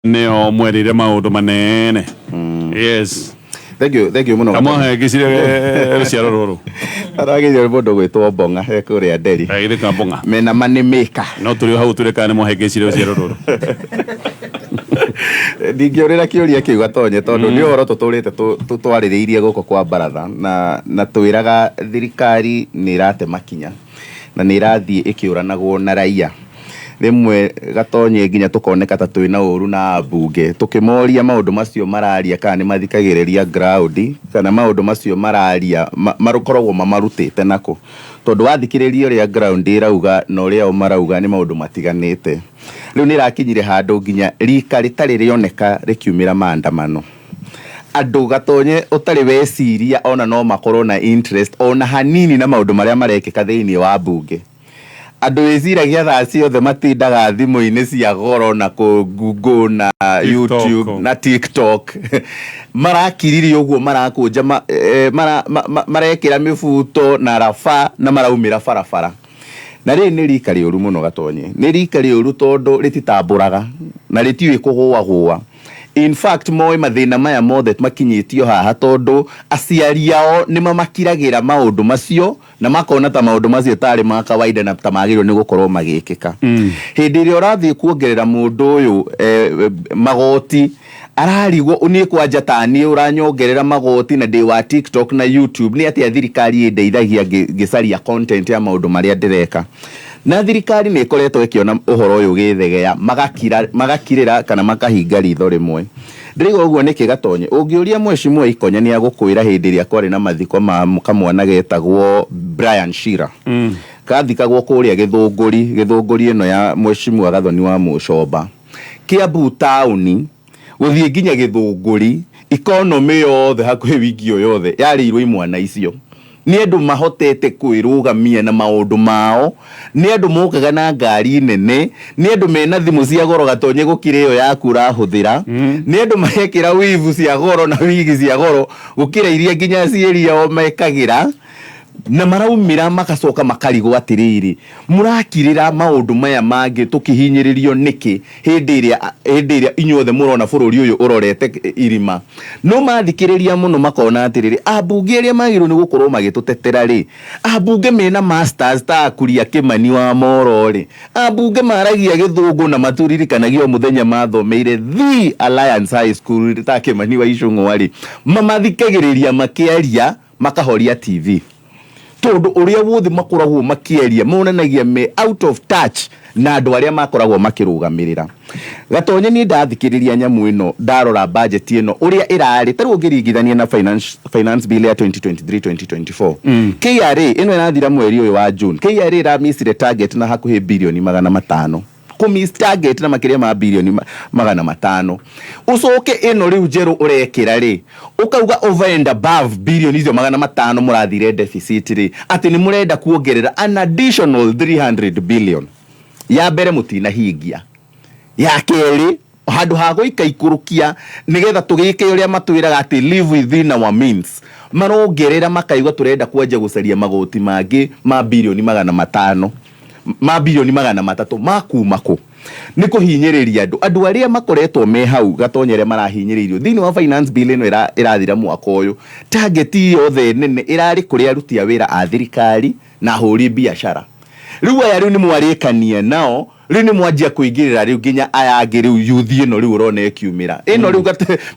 Nĩo mwerĩire maũndũ manene. Yes. Thank you, thank you mũno. Kamwahengicire rũciaro rũrũ. Aragĩrio nĩ mũndũ gwĩtwo Mbong'a e kũrĩa Nderi. Githĩ ka Mbong'a. Mena money maker. No tũrĩ o hau tũrĩ kana nĩ mwahengicire rũciaro rũrũ. Ndingĩũrĩra kĩũria kĩu, Gatonye, tondũ nĩ ũhoro tũtũrĩte twarĩrĩirie gũkũ kwa baratha na twĩraga thirikari nĩ ĩrate makinya na nĩ ĩrathiĩ ĩkĩũranagwo na raia. Rĩmwe, Gatonye, nginya tũkoneka ta twĩna ũru na ambunge tũkĩmoria maũndũ macio mararia kana nĩ mathikagĩrĩria ground, kana maũndũ macio mararia makoragwo mamarutĩte nakũ, tondũ wathikĩrĩria ũrĩa ground ĩrauga na ũrĩa o marauga nĩ maũndũ matiganĩte. Rĩu nĩ ĩrakinyire handũ nginya rika rĩtarĩ rĩoneka rĩkiumĩra maandamano. Andũ, Gatonye, ũtarĩ weciria ona no makorwo na interest ona hanini na maũndũ marĩa marekĩka thĩinĩ wa mbunge. Andũ wĩciragia thaa ciothe matindaga thimũ-inĩ cia goro na kũ Google na TikTok. YouTube na TikTok, marakiririe ũguo marakũnja marekĩra mĩbuto na raba na maraumĩra barabara. Na rĩrĩ nĩ rika rĩũru mũno, Gatonye. Nĩ rika rĩũru tondũ rĩtitambũraga na rĩtiũĩ kũgũagũa. In fact, moĩ mathĩna maya mothe makinyĩtio haha tondũ aciari ao nĩ mamakiragĩra maũndũ macio na makona ta maũndũ macio tarĩ ma kawaida na ta magĩrĩirwo nĩ gũkorwo magĩkĩka. Hĩndĩ ĩrĩa ũrathiĩ kuongerera mũndũ ũyũ magoti, ararigwo, niĩ kwanja ta niĩ ũranyongerera magoti na ndĩ wa TikTok na YouTube, nĩ atĩa thirikari ĩndeithagia ngĩcaria content ya maũndũ marĩa ndĩreka? Na thirikari nĩ ĩkoretwo ĩkĩona ũhoro ũyũ ũgĩthegea, magakira, magakirĩra kana makahinga ritho rĩmwe. Ndĩraigua ũguo nĩkĩ, Gatonye? Ũngĩũria Mheshimiwa Ikonya, nĩ agũkwĩra hĩndĩ ĩrĩa kwarĩ na mathiko ma kamwana getagwo Brian Shira, kathikagwo kũrĩa Gĩthũngũri, Gĩthũngũri ĩno ya Mheshimiwa Gathoni wa Mũcomba, Kiambu taũni gũthiĩ nginya Gĩthũngũri, economy yothe hakuhĩ wiki ĩyo yothe yarĩirwo imwana icio. Nĩ andũ mahotete kwĩrũgamia na maũndũ mao, nĩ andũ mokaga na ngari nene, nĩ andũ mena thimũ cia goro, Gatonye, gũkĩra ĩyo yaku ũrahũthĩra, nĩ andũ marekĩra weave cia goro na wig cia goro gũkĩra iria nginya aciari ao mekagĩra, na maraumĩra magacoka makarigwo atĩrĩrĩ, mũrakirĩra maũndũ maya mangĩ tũkĩhinyĩrĩrio nĩkĩ hĩndĩ ĩrĩa inyuothe mũrona bũrũri ũyũ ũrorete irima? No mathikĩrĩria mũno makona atĩrĩrĩ, ambunge arĩa magĩrĩirwo nĩ gũkorwo magĩtũtetera rĩ, ambunge mena masters ta Kuria Kĩmani wa Moro rĩ, ambunge maragia Gĩthũngũ na maturirikanagia o mũthenya mathomeire The Alliance High School ta Kĩmani wa Icũng'wa rĩ, mamathikagĩrĩria makĩaria makahoria TV, tondũ ũrĩa wothe makoragwo makĩaria monanagia me out of touch na andũ arĩa makoragwo makĩrũgamĩrĩra. Gatonye, niĩ ndathikĩrĩria nyamũ ĩno, ndarora budget ĩno ũrĩa ĩrarĩ, ta rĩu ũngĩringithania na finance bill ya 2023-2024, KRA ĩno ĩrathira mweri ũyũ wa June, KRA ĩramissire target na hakuhĩ birioni 500, kũmiss target na makĩria ma birioni 500. Ũcoke ĩno rĩu njerũ ũrekĩra rĩ, ũkauga over and above birioni icio 500 mũrathire deficit rĩ, atĩ nĩ mũrenda kuongerera an additional 300 billion. Ya mbere mũtinahingia, ya kerĩ, handũ ha gũika ikũrũkia nĩgetha tũgĩke ũrĩa matwĩraga atĩ live within our means, marongerera makaigua tũrenda kwanjia gũcaria magoti mangĩ ma birioni 500, ma birioni 300 makuma kũ? Nĩ kũhinyĩrĩria andũ. Andũ arĩa makoretwo me hau, Gatonye, arĩa marahinyĩrĩirio thĩinĩ wa finance bill ĩno ĩrathira mwaka ũyũ, target yothe nene ĩrarĩ kũrĩ aruti a wĩra a thirikari na ahũri biacara. Rĩu aya rĩu nĩ mwarĩkania nao, rĩu nĩ mwanjia kũingĩrĩra rĩu nginya aya angĩ. Rĩu youth ĩno rĩu ũrona ĩkiumĩra ĩno rĩu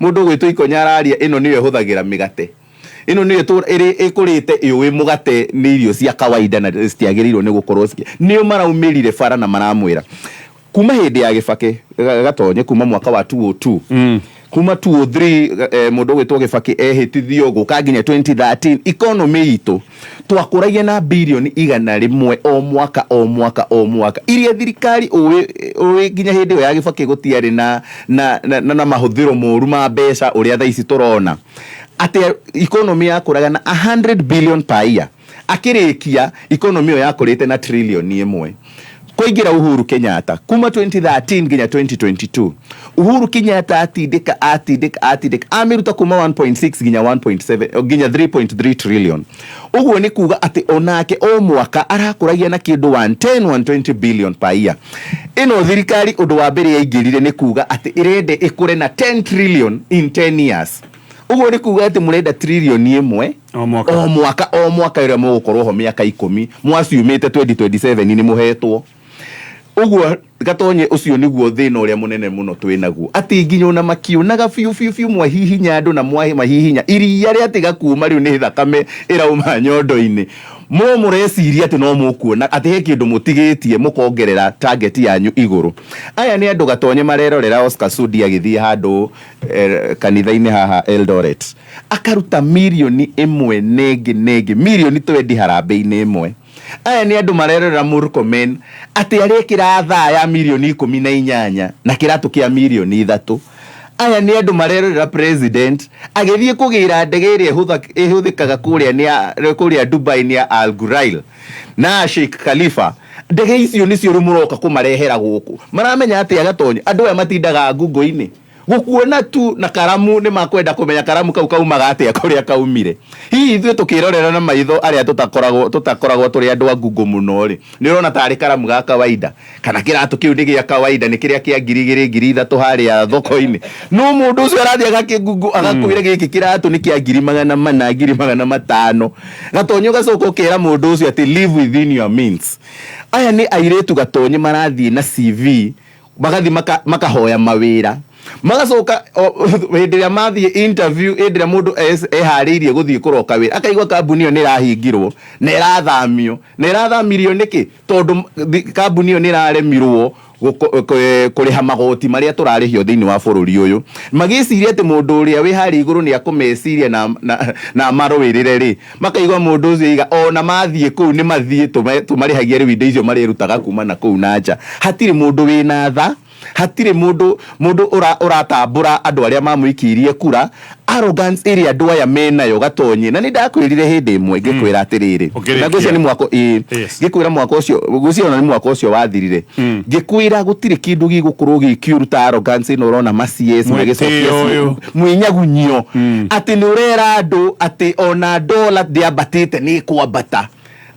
mũndũ ũgwĩtwo Ikonya araria, ĩno nĩyo ĩhũthagĩra mĩgate, ĩno nĩyo ĩrĩ ĩkũrĩte ĩũĩ mũgate nĩ irio cia kawaida na citiagĩrĩirwo nĩ gũkorwo nĩo maraumĩrire bara na maramwĩra kuma hĩndĩ ya Gĩbakĩ, Gatonye, kuma mwaka wa 202, kuma 203, mũndũ ũgwĩtwo Gĩbakĩ ehĩtithio gũka nginya 2013, economy itũ twakũragia na birioni 100 o mwaka, o mwaka, o mwaka, iria thirikari ũĩ nginya hĩndĩ ĩyo ya Gĩbakĩ gũtiarĩ na mahũthĩro moru ma mbeca ũrĩa thaa ici tũrona atĩ economy yakũraga na 100 billion per year. Akĩrĩkia, economy ĩyo yakũrĩte na trilioni 1. Kwaingĩra Uhuru Kenyatta kuma 2013 nginya 2022, Uhuru Kenyatta atindĩka, atindĩka, atindĩka, amĩruta kuma 1.6 nginya 1.7, nginya 3.3 trillion. Ũguo nĩ kuga atĩ onake o mwaka arakũragia na kĩndũ 110 120 billion per year. Ĩno thirikari, ũndũ wa mbere yaingĩrire nĩ kuga atĩ ĩrende ĩkũre na 10 trillion in 10 years. Ũguo nĩ kuga atĩ mũrenda 1 trillion O mwaka. O mwaka, o mwaka ĩrĩa mũgũkorwo ho mĩaka 10, mwaciumĩte 2027 nĩ mũhetwo ũguo. Gatonye, ũcio nĩguo thĩna ũrĩa mũnene mũno twĩ naguo, atĩ nginya ona makĩonaga biũ biũ biũ mwahihinya andũ na mahihinya iria rĩatiga kuma, rĩu nĩ thakame ĩrauma nyondo-inĩ. Mo mũreciria atĩ no mũkuona atĩ he kĩndũ mũtigĩtie mũkongerera target yanyu igũrũ. Aya nĩ andũ, Gatonye, marerorera Oscar Sudi agĩthiĩ handũ kanitha-inĩ haha Eldoret, akaruta 1 mirioni nengĩ nengĩ, mirioni 20 harambĩ-inĩ ĩmwe. Aya nĩ andũ marerorera Murkomen atĩ arekĩra thaa ya 18 mirioni na kĩratũ kĩa 3 mirioni. Aya nĩ andũ marerorera president agĩthiĩ kũgĩra ndege ĩrĩa ĩhũthĩkaga kũrĩa kũrĩa Dubai nĩ ya Al Ghurair na Sheikh Khalifa. Ndege icio nĩcio rĩu mũroka kũmarehera gũkũ. Maramenya atĩa, Gatonye? Andũ aya matindaga ngungo-inĩ gũkuona tu na karamu, nĩ makwenda kũmenya karamu kau kaumaga atĩa, kũrĩa kaumire. Hihi ithuĩ tũkĩrorera na maitho arĩa tũtakoragwo tũrĩ andũ a ngungo mũno rĩ, nĩ ũrona tarĩ karamu ga kawaida kana kĩratũ kĩu nĩ gĩa kawaida, nĩ kĩrĩa kĩa 2000, 3000 harĩa thoko-inĩ. No mũndũ ũcio arathiĩ agakĩngungu agakwĩra gĩkĩ kĩratũ nĩ kĩa 400,000, 500,000. Gatonye, ũgacoka ũkera mũndũ ũcio atĩ live within your means. Aya nĩ airĩtu, Gatonye, marathiĩ na CV, magathiĩ makahoya mawĩra, magacoka hĩndĩ ĩrĩa mathiĩ interview, hĩndĩ ĩrĩa mũndũ eharĩirie gũthiĩ kũroka wĩra, akaigua kambuni ĩyo nĩ ĩrahingirwo na ĩrathamio. Na ĩrathamirio nĩkĩ? Tondũ kambuni ĩyo nĩ ĩraremirwo kũrĩha magoti marĩa tũrarĩhio thĩinĩ wa bũrũri ũyũ. Magĩciria atĩ mũndũ ũrĩa wĩ harĩa igũrũ nĩ akũmeciria na amarũĩrĩre rĩ, makaigua mũndũ ũcio iga ona mathiĩ kũu nĩ mathiĩ tũmarĩhagia rĩu indo icio marĩrutaga kuma na kũu na nja. Hatirĩ mũndũ wĩna tha, hatirĩ mũndũ ũratambũra andũ arĩa mamũikĩirie kura. Arrogance ĩrĩa andũ aya menayo, Gatonye, na nĩ ndakwĩrire hĩndĩ ĩmwe ngĩkwĩra atĩrĩrĩ, Ũkĩrĩkia. na ngwĩciria nĩ mwaka ĩĩ, ngĩkwĩra mwaka ũcio, ngwĩciria ona nĩ mwaka ũcio wathirire, ngĩkwĩra gũtirĩ kĩndũ gĩgũkorwo gĩ kĩũru ta arrogance ĩno ũrona ma CS magĩcokia. Mwĩtĩo ũyũ. Mwĩnyagunyio atĩ nĩ ũrera andũ atĩ ona dola ndĩambatĩte, nĩ ĩkwambata,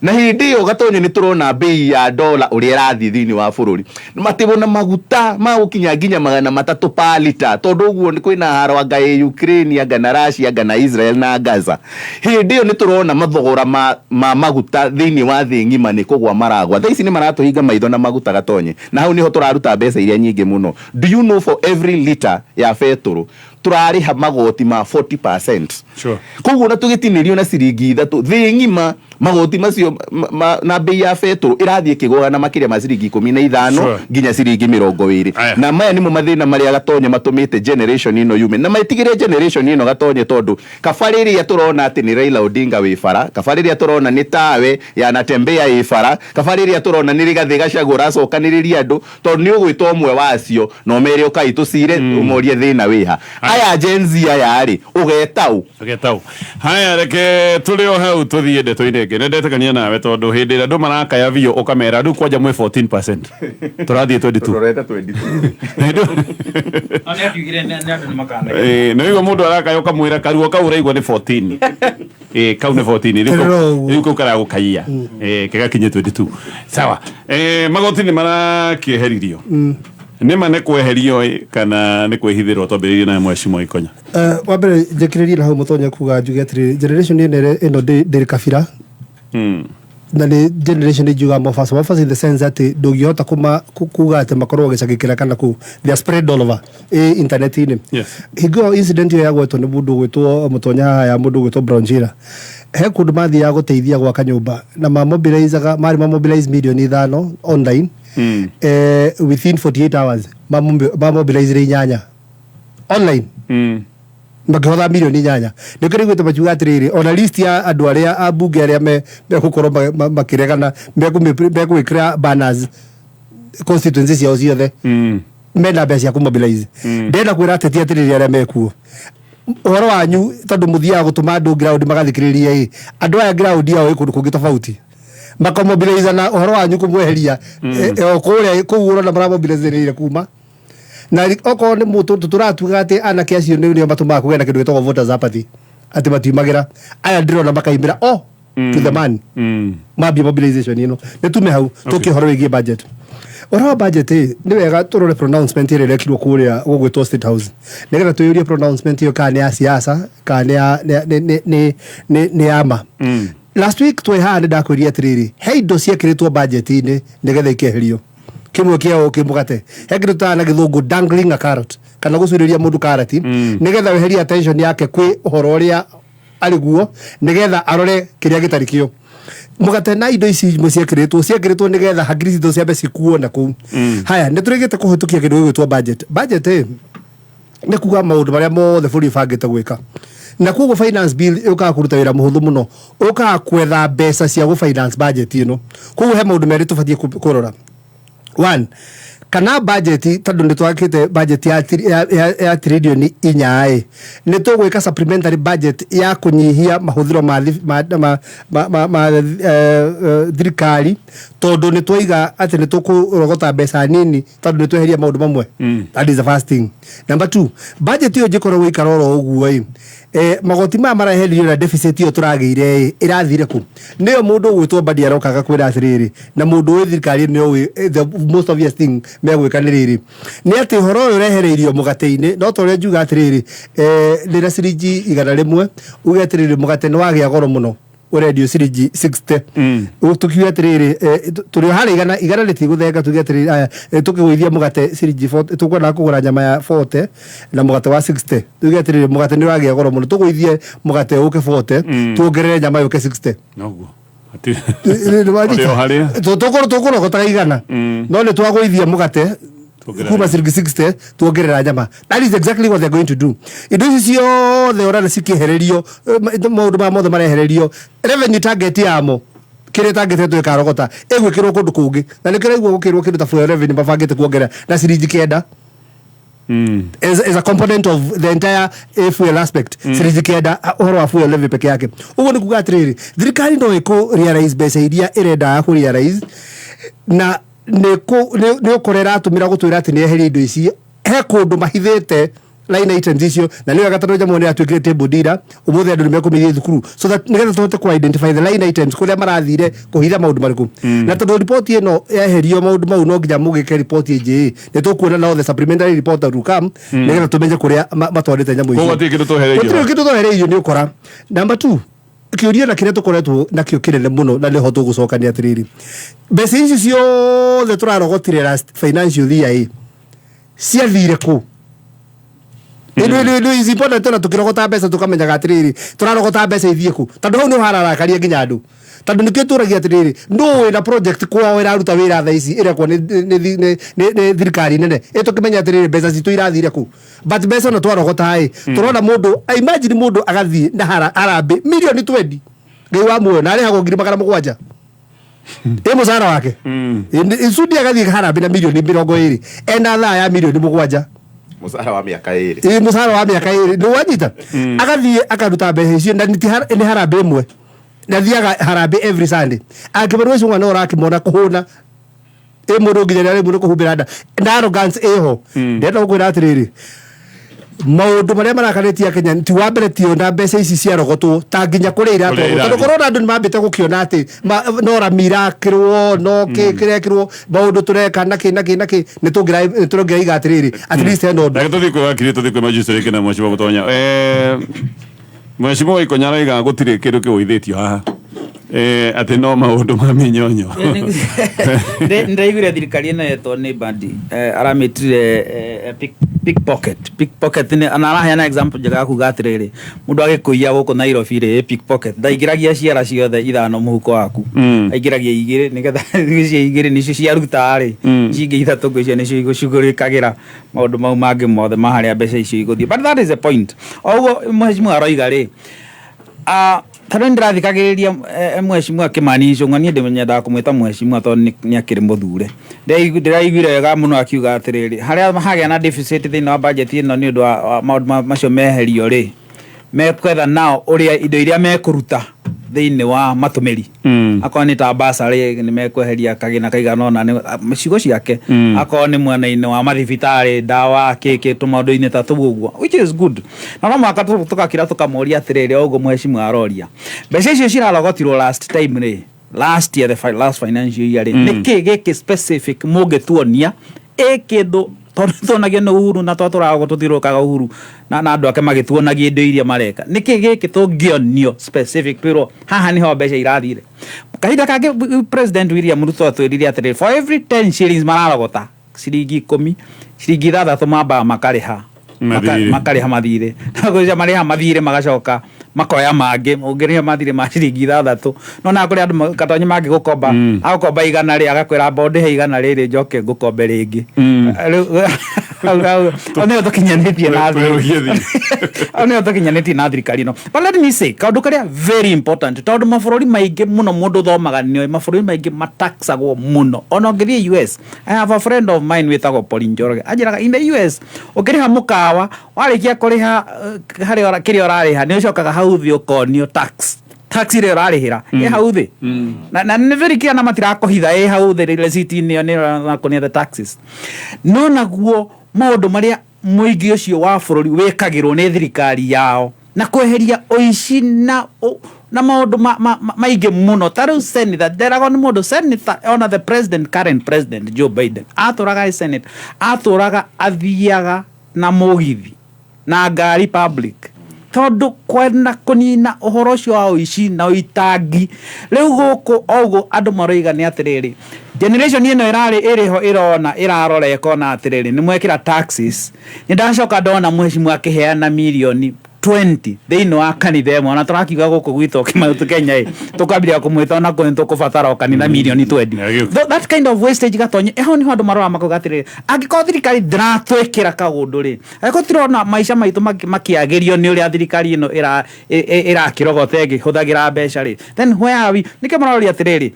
na hĩndĩ ĩyo, Gatonye, nĩ tũrona mbei ya dola ũrĩa ĩrathiĩ thĩinĩ wa bũrũri, matĩbo na maguta magũkinya nginya 300 per lita, tondũ ũguo nĩ kwĩna haro anga ĩ Ukraine, anga na Russia, anga na Israel na Gaza. Hĩndĩ ĩyo nĩ tũrona mathogora ma maguta thĩinĩ wa thĩ ng'ima nĩ kũgwa maragwa. Thaa ici nĩ maratũhinga maitho na maguta, Gatonye, na hau nĩho tũraruta mbeca iria nyingĩ mũno. Do you know for every liter ya betũrũ tũrarĩha magoti ma 40%? Koguo na tũgĩtinĩrio na ciringi 3 thĩ ng'ima, magoti macio na mbei ya betũrũ ĩrathiĩ ĩkĩgũaga na makĩria ma ciringi 15 nginya ciringi 20. Aya. Na maya nĩmo mathĩna marĩa, Gatonye, matũmĩte generation ĩno yume na metigĩre generation ĩno, Gatonye, tondũ kaba rĩrĩa tũrona atĩ nĩ Raila Odinga wĩ bara, kaba rĩrĩa tũrona nĩ tawe yanatembea ĩ bara, kaba rĩrĩa tũrona nĩ Rigathĩ Gachagua ũracokanĩrĩria andũ, tondũ nĩ ũgwĩta ũmwe wacio na ũmere ũkai tũcire, ũmorie thĩna wĩha. Aya Gen Z aya rĩ, ũgeta ũ? Ũgetau haya, reke tũrĩ o hau tũthiĩ ndeto-inĩ ĩngĩ. Nĩ ndetĩkania nawe, tondũ hĩndĩ ĩrĩa andũ marakaya biũ ũkamera rĩu kwanja mwĩ 14%, tũrathiĩ 22. Tũrorete 22. No nĩ akiugire nĩ andũ nĩ makanega. Nĩ ũigua mũndũ arakaya ũkamwĩra karuo kau ũraigua nĩ 14. Kau nĩ 14 rĩu. Terero ũguo. Rĩu kau karagũkaia kĩgakinye 22. Sawa. Magoti nĩ marakĩeheririo, nĩ ma nĩ kweherio ĩ, kana nĩ kwĩhithĩrwo? Twambĩrĩirie nawe, Mheshimiwa Ikonya. Wa mbere njĩkĩrĩrie na hau mũtonya kuga, njuge atĩrĩrĩ, generation ĩno ndĩrĩ kabira na nĩ generation ingiuga mofas mofas in the sense atĩ ndũngĩhota kuga atĩ makorwo gĩcagi kĩna kana kũu. They are spread all over ĩ internet-inĩ. Hingo ĩyo incident ĩyo yagwetwo nĩ mũndũ ũgwĩtwo Mũtonya haha, ya mũndũ ũgwĩtwo Brown Njira, he kũndũ mathiaga gũteithia gwaka nyũmba na mamobilizaga, marĩ mamobilize 5 mirioni online. Within 48 hours mamobilizire 8 online, makĩhotha 8 mirioni. Nĩ kĩrĩ makiuga atĩrĩrĩ, ona list ya andũ arĩa ambunge arĩa megũkorwo makĩregana, megwĩkĩra banners constituency ciao ciothe, mena mbeca cia kũmobilize. Ndĩrenda kwĩra ateti atĩrĩrĩ, arĩa mekuo ũhoro wanyu, tondũ mũthiaga gũtũma andũ ground magathikĩrĩria ĩ, andũ aya ground yao ĩ kũndũ kũngĩ tofauti. Makamobilize na ũhoro wanyu kũmweheria o kũrĩa kũu ũrona maramobilize kuma na okorwo nĩ mũtũ tũratuga atĩ anake acio nĩo matũmaga kũgĩa na kĩndũ gĩtagwo voters apathy, atĩ matiumagĩra. Aya ndĩrona makaimĩra o to the man mambia mobilization ĩno. Nĩ tume hau tũke ũhoro wĩgiĩ budget. Ũhoro wa budget ĩ, nĩ wega tũrore pronouncement ĩrĩa ĩrekirwo kũrĩa gũgwĩtwo State House, nĩgetha twĩyũrie pronouncement ĩyo kana nĩ ya siasa kana nĩ ya nĩ ya ma. Last week twĩ haha nĩ ndakwĩrire atĩrĩrĩ, he indo ciekĩrĩtwo budget-inĩ nĩgetha ikeherio, kĩmwe kĩao kĩ mũgate. He kĩndũ tũtaga na Gĩthũngũ dangling a carrot, kana gũcuurĩria mũndũ karati nĩgetha weherie attention yake kwĩ ũhoro ũrĩa arĩ guo, nĩgetha arore kĩrĩa gĩtarĩ kĩo. Mũgate na indo ici imwe ciekĩrĩtwo nĩgetha hakiri citũ ciambe cikuo na kũu. Haya, nĩ tũrĩgĩte kũhĩtũkia kĩndũ gĩgwĩtwo budget. Budget ĩ nĩ kuga maũndũ marĩa mothe bũrũri ũbangĩte gwĩka, na koguo finance bill yũkaga kũruta wĩra mũhũthũ mũno, ũkaga kwetha mbeca cia gũ finance budget ĩno. Koguo he maũndũ merĩ tũbatiĩ kũrora. One, kana budget, tondũ nĩ twakĩte budget ya 4 trillion ĩ, nĩ tũgwĩka supplementary budget ya kũnyihia mahũthĩro ma thi- ma ma ma, ma, ma thirikari, tondũ nĩ twaiga atĩ nĩ tũkũrogota mbeca nini tondũ nĩ tweheria maũndũ mamwe. That is the first thing. Number two, budget ĩyo njĩkorwo gũikara oro ũguo ĩ, magoti maya mareheririo na deficit ĩyo tũragĩire ĩ, ĩrathire kũ? Nĩyo mũndũ ũgwĩtwo Mbadi arokaga kwĩra atĩrĩrĩ, na mũndũ wĩ thirikari nĩ ũĩ the most obvious thing megwĩka nĩ rĩrĩ, nĩ atĩ ũhoro ũyũ ũrehereirio mũgate-inĩ. No ta ũrĩa njuga atĩrĩrĩ, ndĩna ciringi 100, uge atĩrĩrĩ, mũgate nĩ wagĩa goro mũno, ũrendio ciringi 60. Tukiuge atĩrĩrĩ, tũrĩ o harĩa igana, igana rĩtigũthenga. Tuge atĩrĩrĩ, aya, tũkĩgũithia mũgate ciringi 40, tũkwenda kũgũra nyama ya 40 na mũgate wa 60. Tuge atĩrĩrĩ, mũgate nĩ ũragĩa goro mũno, tũgũithie mũgate ũke 40, tuongerere nyama yũke 60. Noguo. Ũrĩ o harĩa. Tũkũrogotaga 100, no nĩ twagũithia mũgate Tuongerera kuma ciringi 60, tuongerera nyama. That is exactly what they're going to do. Indo ici ciothe ũrona cikĩehererio, maũndũ maya mothe marehererio, revenue target yamo, kĩrĩa target ĩkarogota, ĩgwĩkĩrwo kũndũ kũngĩ, na nĩkĩo ũraigua gũkĩrwo kĩndũ ta fuel revenue mabangĩte kuongerera na ciringi 9 as a component of the entire fuel aspect, ciringi 9, ũhoro wa fuel levy peke yake. Ũguo nĩ kuga atĩrĩrĩ, thirikari no ĩkũ realize mbeca iria ĩrendaga kũ realize, na nĩ ũkora ĩratũmĩra gũtwĩra atĩ nĩ eheria indo ici, he kũndũ mahithĩte line items icio. Na nĩ wega tondũ nyamũ nĩ yatuĩkire table dealer ũmũthĩ, andũ nĩ mekũmĩthiĩ thukuru so that nĩgetha tũhote kũ identify the line items kũrĩa marathire kũhitha maũndũ marĩkũ. Na tondũ riboti ĩno yeherio maũndũ mau, no nginya mũgĩke riboti ĩngĩ ĩ, nĩ tũkuona now the supplementary report that will come, nĩgetha tũmenye kũrĩa matwarĩte nyamũ Koguo icio. gũtirĩ kĩndũ twehereirio. Gũtirĩ kĩndũ twehereirio nĩ ũkora. Number two, kĩũria na kĩrĩa tũkoretwo nakĩo kĩnene mũno na nĩho tũgũcokania atĩrĩrĩ, mbeca ici ciothe tũrarogotire last financial year ĩ, ciathire kũ? Nĩ is important tena tukirogota mbeca tukamenyaga atĩrĩrĩ, tũrarogota mbeca ithiĩ kũ, tondũ hau nĩho hararakaria nginya andũ, tondũ nĩkĩo tũragia atĩrĩrĩ, nũ wĩna project kwao ĩraruta wĩra thaa ici ĩrekwo nĩ thirikari nene ĩ, tũkĩmenya atĩrĩrĩ, mbeca citũ irathire kũ? But mbeca no twarogota ĩ, tũrona mũndũ, imagine mũndũ agathiĩ na harambĩ mirioni 20, Ngai wa muoyo, na arĩhagwo 700,000 ĩ mũcara wake. Sudi agathiĩ harambĩ na mirioni 20, ena thaa ya mirioni 7. Mũcara wa mĩaka 2. Ĩ, mũcara wa mĩaka 2, nĩ wanyita, agathiĩ akaruta mbeca icio, na nĩ harambĩ ĩmwe, na thiaga harambĩ every Sunday. Akĩbarua ũcio mwana ũrakĩmona kũhũna ĩ mũndũ nginya nĩ arĩmũ nĩ kũhumbĩra nda na arrogance ĩho. Ndĩrenda gũkwĩra atĩrĩrĩ, maũndũ marĩa marakarĩtie Kenya ti wa mbere tiona mbeca ici ciarogotwo ta nginya kũrĩa iratwarwo, irathiĩ. Tondũ korwo andũ nĩ mambĩte gũkĩona atĩ no rami irakĩrwo, no kĩ kĩrekĩrwo, maũndũ tũreka na kĩ na kĩ na kĩ, nĩ tũngĩraiga atĩrĩrĩ, at least hena ũndũ. Reke tũthiĩ kwĩ wakiri, tũthiĩ kwĩ magistrate rĩngĩ na mheshimiwa Mũtonya. Mheshimiwa Ikonya araiga gũtirĩ kĩndũ kĩgũithĩtio haha, atĩ no maũndũ ma mĩnyonyo. Ndĩraiguire thirikari ĩno yetwo nĩ Mbadi, aramĩtire pickpocket. Pickpocket nĩ na araheana example njega ya kuga atĩrĩrĩ, mũndũ agĩkũiya gũkũ Nairobi rĩ, pickpocket ndaingĩragia ciara ciothe ithano mũhuko waku, aingĩragia igĩrĩ, nĩgetha icio igĩrĩ nĩcio ciaruta rĩ, ici ingĩ ithatũ ngwĩciria nĩcio igũcugurĩkagĩra maũndũ mau mangĩ mothe ma harĩa mbeca icio igũthiĩ. But that is the point. O ũguo mheshimiwa aroiga rĩ, tondũ nĩ ndĩrathikagĩrĩria mheshimiwa Kimani Ichung'wa, niĩ ndĩmenyendaga kũmwĩta mheshimiwa tondũ nĩ akĩrĩ mũthure. Ndĩraiguire wega mũno akiuga atĩrĩrĩ, harĩa hagĩa na deficit thĩinĩ wa budget ĩno nĩ ũndũ wa maũndũ macio meherio rĩ, mekwetha nao ũrĩa indo iria mekũruta. Thĩinĩ wa matũmĩri, akorwo nĩ ta basarĩ, nĩ mekweheria kagĩna kaigana ũna, nĩ ciugo ciake. Akorwo nĩ mwena-inĩ wa mathibitarĩ, ndawa, kĩkĩ, tũmaũndũ-inĩ ta tũu ũguo, which is good. Na no mũhaka tũgakira tũkamũria atĩrĩrĩ, o ũguo mheshimiwa aroria, mbeca icio cirarogotirwo last time rĩ, last year, the last financial year rĩ, nĩ kĩ gĩkĩ specific mũngĩtuonia ĩ kĩndũ? Tondũ tuonagio nĩ Uhuru na twatũraga tũthiũrũrũkaga Uhuru na andũ ake magĩtuonagia indo iria mareka, nĩkĩ gĩkĩ tũngĩonio specific twĩrwo haha nĩho mbeca irathire? Kahinda kangĩ President William Ruto atwĩrire atĩrĩrĩ, for every 10 shillings mararogota, ciringi 10, ciringi 6 mambaga makarĩha Mathirĩ. Makarĩha mathirĩ, na kũrĩa marĩha mathirĩ magacoka makoya mangĩ. Ũngĩrĩha mathirĩ ma ciringi 6, no na kũrĩ andũ katonyi mangĩgũkomba, agũkomba 100 rĩ, agakwĩra amba ũndĩhe 100 rĩrĩ, njoke ngũkombe rĩngĩ. Rĩu hau nĩho tũkinyanĩtie na Twerũhie thirĩ. Hau nĩho tũkinyanĩtie na thirikari ĩno. But let me say kaũndũ karĩa very important, tondũ mabũrũri maingĩ mũno, mũndũ ũthomaga nĩoĩ mabũrũri maingĩ mataxagwo mũno. Ona ũngĩthiĩ US, I have a friend of mine wĩtagwo Pauline Njoroge, anjĩraga in the US ũkĩrĩha mũkawa, warĩkia kũrĩha harĩa kĩrĩa ũrarĩha, nĩ ũcokaga hau thĩ ũkonio tax ĩrĩa ũrarĩhĩra ĩ hau thĩ, na nĩ very clear na matirakũhitha, ĩ hau thĩ receipt-inĩ ĩyo nĩ ĩrakuonia the taxes. No naguo maũndũ marĩa mũingĩ ũcio wa bũrũri wĩkagĩrwo nĩ thirikari yao na kweheria ũici na maũndũ maingĩ mũno, ta rĩu senator, nderagwo nĩ mũndũ senator, ona the president, current president Joe Biden atũraga ĩ senator, atũraga athiaga na mũgithi na ngari public, tondũ kwenda kũnina ũhoro ũcio wa ũici na ũitangi. Rĩu gũkũ oguo andũ maroiga nĩ atĩrĩrĩ, generation ĩno ĩrarĩ ĩrĩho ĩrona ĩrarora ĩkona atĩrĩrĩ, nĩ mwekĩra taxes. Nĩ ndacoka ndona mheshimiwa akĩheana mirioni 20 thĩinĩ wa kanitha ĩmwe, ona tũrakiuga gũkũ gwitũ Kĩmaũtũ Kenya ĩ tũkambĩrĩria kũmwĩta ona kũrĩ tũkũbatara o kanitha mirioni 20. That kind of wastage, gatonye hau niho andũ marora makauga atĩrĩrĩ, angĩkorwo thirikari ndĩratwĩkĩra kaũndũ rĩ, angĩkorwo tirona maica maitũ makĩagĩrio nĩ ũrĩa thirikari ĩno ĩrakĩrogota ĩngĩhũthagĩra mbeca rĩ, then where are we? Nĩkĩo maroria atĩrĩrĩ,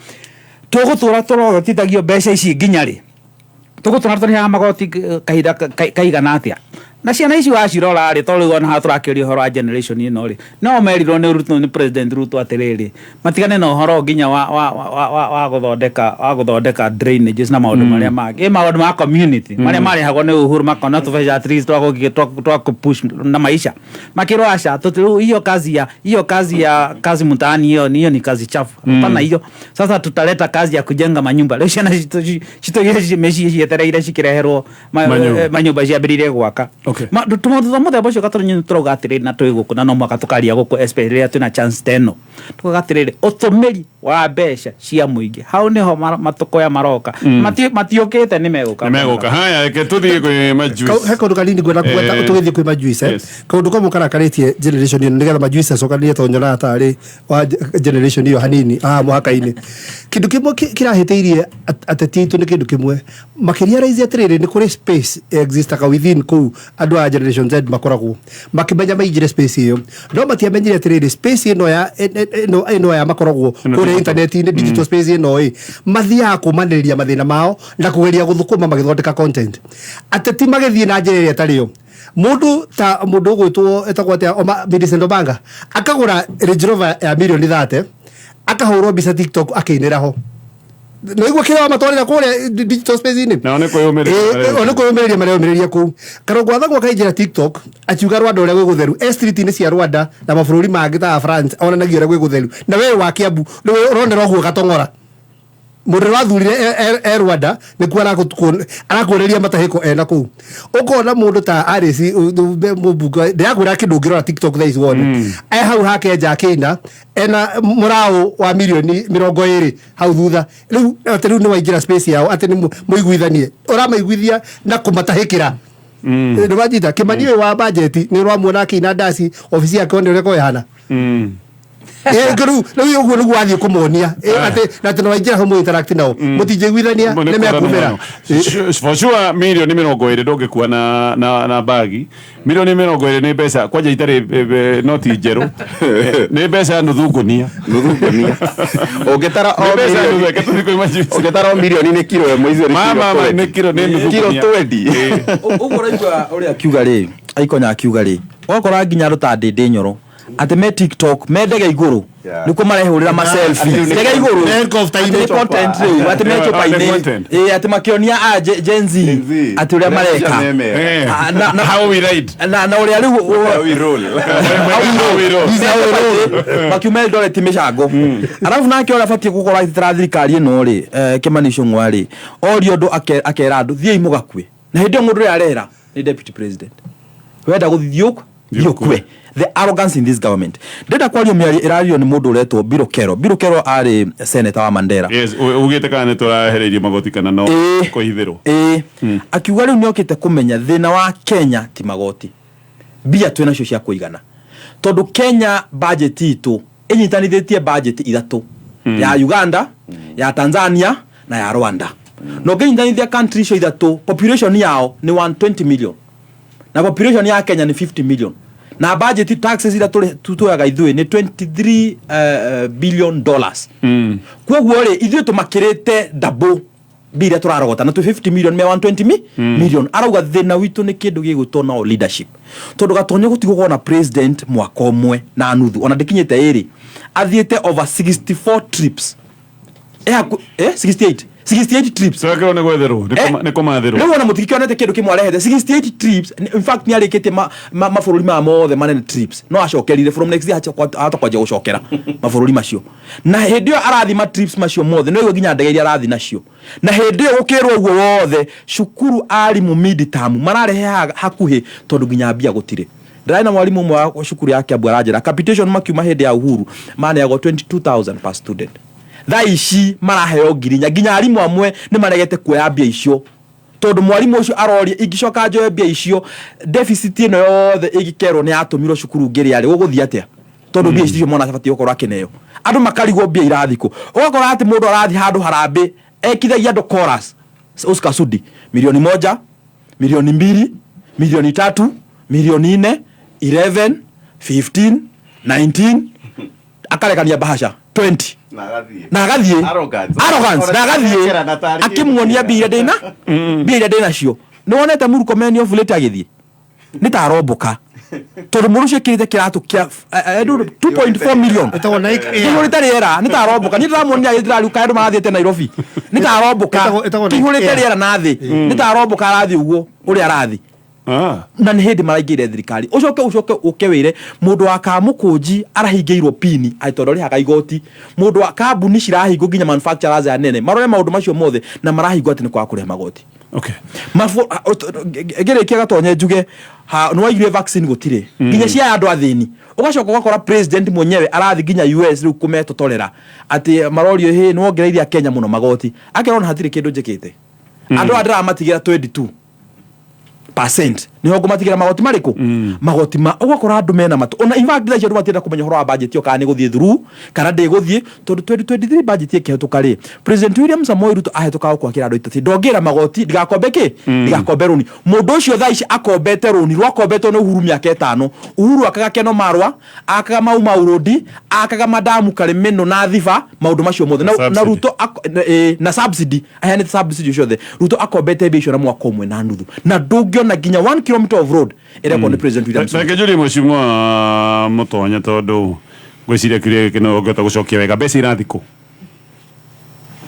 tũgũtũra tũrogotithagio mbeca ici nginya rĩ? Tũgũtũra tũrĩhaga magoti kahinda kaigana atĩa? Na ciana ici wacirora rĩ, tondũ rĩu ona haha tũrakĩũria ũhoro wa generation ĩno rĩ, no merirwo nĩ Ruto, nĩ President Ruto atĩrĩrĩ, matigane na ũhoro nginya wa gũthondeka drainages na maũndũ marĩa mangĩ, ĩ maũndũ ma community marĩa marehagwo nĩ Uhuru, makona tũbeca at least twa kũpush na maisha, makĩrwo aca, rĩu hiyo kazi ya kazi mtaani, hiyo ni kazi chafu, hapana hiyo. Sasa tutaleta kazi ya kujenga manyumba. Rĩu ciana citũ citũire mĩciĩ cietereire cikĩreherwo Manyũmba. Manyũmba ciambĩrĩirie gwaka. Tũmaũndũ twa mũthemba ũcio, gatũrĩ tũrauga atĩrĩrĩ, na twĩ gũkũ na no mũhaka tũkaria gũkũ, especially rĩrĩa twĩna chance ta ĩno, tukauga atĩrĩrĩ, ũtũmĩri wa mbeca cia mũingĩ, hau nĩho matũkoya maroka. Matiũkĩte, nĩ megũka. Nĩ megũka. Haya, reke tũthiĩ kwĩ majuice. He kaũndũ kanini ngwenda kũgweta tũgĩthiĩ kwĩ majuice. Kaũndũ kamwe karakarĩtie generation ĩno, nĩgetha majuice acokanĩrie, tondũ nyonaga tarĩ wa generation ĩyo hanini haha mũhaka-inĩ. Kĩndũ kĩmwe kĩrahĩtĩirie ateti aitũ nĩ kĩndũ kĩmwe makĩria raizi, atĩrĩrĩ, nĩ kũrĩ space existaga within kũu andũ a generation Z makoragwo makĩmenya maingĩre space ĩyo, no matiamenyire atĩrĩrĩ, space ĩno ya ĩno ya makoragwo Ĩno kũrĩa digital. Internet-inĩ, digital space ĩno ĩ mathiaga kũmanĩrĩria mathĩna mao na kũgeria gũthũkũma magĩthondeka content. Ateti magĩthiĩ na njĩra ĩrĩa ĩtarĩ yo. Mũndũ ta mũndũ ũgwĩtwo etagwo atĩa, Millicent Omanga, akagũra Range Rover ya mirioni 30, akahũrwo mbica TikTok akĩinĩra ho. Nĩguo kĩrĩa wamatwarĩra kũrĩa digital space-inĩ. Nao nĩ kwĩyũmĩrĩria mareyũmĩrĩria. O nĩ kwĩyũmĩrĩria mareyũmĩrĩria kũu. Karũngũ Gathagwa akaingĩra TikTok akiuga Rwanda ũrĩa gwĩ gũtheru, e street-inĩ cia Rwanda na mabũrũri mangĩ ta France onanagia ũrĩa gwĩ gũtheru, na we wa Kiambu nĩwe ũronera ũguo gatong'ora. Mũndũ ũrĩa wathurire e Rwanda nĩkuo arakuoneria matahĩko ena kũu. Ũkona mũndũ ta Alice mũmbunge, ndĩrakwĩra kĩndũ ũngĩrora TikTok thaa ici wone e hau hake nja akĩina ena mũraũ wa mirioni 20 hau thutha. Rĩu atĩ rĩu nĩ waingĩra space yao atĩ nĩ mũiguithanie, ũramaiguithia na kũmatahĩkĩra. Nĩ wanyita Kĩmani ũyũ wa bajeti, nĩ ũramuona akĩina ndaci obici yake, one ũrĩa ĩhana. Rĩu ũguo nĩguo wathiĩ kũmonia atĩ na atĩ nĩwaingĩra hau mũinteract nao, mũtingĩiguithania, nĩ mekumĩra. For sure mirioni 20 ndũngĩkua na bagi. Mirioni 20 nĩ mbeca kwanja itarĩ noti njerũ. Nĩ mbeca nuthu ngũnia. Nuthu ngũnia ũngĩtara o Nĩ mbeca mirioni nuthu, reke tũthiĩ kwĩ majuice. Ũngĩtara o mirioni nĩ kiro ĩmwe, icio nĩ Ma, kiro ma, ma, 20. nĩ kiro, nĩ nuthu kiro ngũnia. 20. Ũguo ũraigua ũrĩa akiuga rĩ, aikonya akiuga rĩ, ũgakora nginya andũ ta Ndĩndĩ Nyoro. Atĩ me TikTok, me ndege igũrũ. Nĩkuo marehũrĩra ma selfie. Atĩ rĩu nĩ Ndege igũrũ. Helicopter-inĩ. Atĩ nĩ content rĩu, atĩ me Yeah, chupa-inĩ. nĩ content. Ĩĩ, atĩ makĩonia a Gen Z Gen Z. atĩ ũrĩa mareka. Meme. Ah, How we ride. Na ũrĩa rĩu How we roll. How we roll. Makiuma Eldoret mĩcango, arabu nake ũrĩa abatiĩ gũkorwo agĩtetera thirikari ĩno rĩ, Kimani Ichung'wa rĩ, orio ũndũ akera andũ thiĩi mũgakue, na hĩndĩ ĩyo mũndũ ũrĩa arera nĩ deputy president, wenda gũthiĩ thiĩ ũkue. The arrogance in this government. Ndĩrenda kwario mĩario ĩrario nĩ mũndũ ũretwo Billow Kerrow. Billow Kerrow arĩ senator wa Mandera. Yes, ugĩte kana nĩ tũrahereirio magoti kana no kwĩhithĩrwo. Ĩĩ, akiuga rĩu nĩokĩte kũmenya thĩna wa Kenya ti magoti, mbia twĩ nacio cia kũigana, tondũ Kenya budget itũ ĩnyitanithĩtie budget ithatũ, ya Uganda, ya Tanzania na ya Rwanda, na ũngĩnyitanithia country icio ithatũ, population yao nĩ 120 million na population ya Kenya nĩ 50 million, na budget taxes iria tuoyaga ithuĩ nĩ 23 billion dollars. Koguo rĩ, ithuĩ tũmakĩrĩte double mbia iria tũrarogota, na twĩ 50 million, me 120 million. Arauga thĩna witũ nĩ kĩndũ gĩgwĩtwo no leadership, tondũ gatonyo gũtigũkorwo na president mwaka ũmwe na nuthu, ona ndĩkinyĩte ĩrĩ, athiĩte over 64 trips. 68, 68 trips. Twakĩrwo nĩ gwetherwo, nĩ kũmathĩrwo. Rĩu ona mũtikĩonete kĩndũ kĩmwe arehete 68 trips. In fact, nĩ arĩkĩtie mabũrũri maya mothe manene trips, no acokerire from next year ahota kwanjia gũcokera mabũrũri macio, na hĩndĩ ĩyo arathi ma trips macio mothe no nginya ndege iria arathi nacio, na hĩndĩ ĩyo gũkĩrwo ũguo wothe cukuru arimũ mid term mararehe hakuhĩ, tondũ nginya mbia gũtirĩ. Ndĩrarĩ na mwarimũ ũmwe wa cukuru ya Kiambu aranjĩra capitation makiuma hĩndĩ ya Uhuru maneagwo 22,000 per student, thaa ici maraheo 4,000. Nginya arimũ amwe nĩ maregete kuoya mbia icio, tondũ mwarimũ ũcio aroria, ingĩcoka njoe mbia icio, deficit ĩno yothe ĩngĩkerwo nĩ yatũmirwo cukuru ngĩrĩa rĩ, gũgũthiĩ atĩa? Tondũ mbia icio mwana abatiĩ gũkorwo akĩneo, andũ makarigwo mbia irathiĩ kũ. Ũgakora atĩ mũndũ arathiĩ handũ harambĩ ekithagia andũ chorus, Oscar Sudi 1,000,000, 2,000,000, 3,000,000, 4,000,000, 11, 15, 19, akarekania bahasha 20. Na agathiĩ. Na agathiĩ. Arrogance. Arrogance, na agathiĩ. Ekera na tarĩ akĩmuonia mbia iria ndĩna, mbia iria ndĩnacio. Nĩ wonete Murkomen of late agĩthiĩ nĩ ta aromboka, tondũ mũndũ ũcio ĩkĩrĩte kĩratũ kĩa 2.4 million. Ĩtagwo Nike Air. Kĩihũrĩte rĩera, nĩ ta aromboka. Niĩ ndĩramuonia agĩthiĩ, ndĩrariũka andũ marathiĩte Nairobi, nĩ ta aromboka. Ĩtagwo Nike kĩihũrĩte Air. rĩera na thĩ, nĩ ta aromboka arathiĩ ũguo ũrĩa arathiĩ. Na nĩ hĩndĩ maraingĩire thirikari. Ũcoke ũke wĩre mũndũ wa Kamũkũnji arahingĩirwo pini atĩ tondũ arĩhaga igoti, mũndũ wa kambuni cirahingwo, nginya manufacturers aya nene marore maũndũ macio mothe na marahingwo atĩ nĩ kwaga kũrĩha magoti. Ngĩrĩkia gatonye njuge nĩ waigire vaccine gũtirĩ nginya cia andũ athĩni, ũgacoka ũgakora president mwenyewe arathiĩ nginya US rĩu kũmetotorera atĩ marorio, hĩ, nĩ wongereire Kenya mũno magoti, akerwo hatirĩ kĩndũ njĩkĩte, andũ aya ndĩramatigĩra 22% niho ngũmatigĩra magoti marĩkũ, magoti ma ũgakora andũ mena matũ. Ona in fact thaa ici andũ matienda kũmenya ũhoro wa budget ĩyo kana nĩ gũthiĩ through kana ndĩgũthiĩ, tondũ 2023 budget ĩkĩhetũka rĩ, President William Samoei Ruto ahĩtũka gũkũ akĩra andũ atĩ ndongĩra magoti, ndigakombe kĩ, ndigakombe rũni. Mũndũ ũcio thaa ici akombete rũni rwakombetwo nĩ Uhuru mĩaka 5. Uhuru akaga Keno Marwa, akaga Mau Mau Road, akaga madamu Karĩmĩnũ na Thiba, maũndũ macio mothe na Subsidy. Ruto na subsidy, aheanĩte subsidy ciothe. Ruto akombete mbia icio na mwaka ũmwe na nuthu, na ndũngĩona nginya 1 kilometer of road ĩrekwo nĩ President William Samoei. Reke njũrie mheshimiwa Mũtonya, tondũ ngwĩciria kĩrĩa gĩkĩ no ũngĩhota gũcokia wega, mbeca irathiĩ kũ?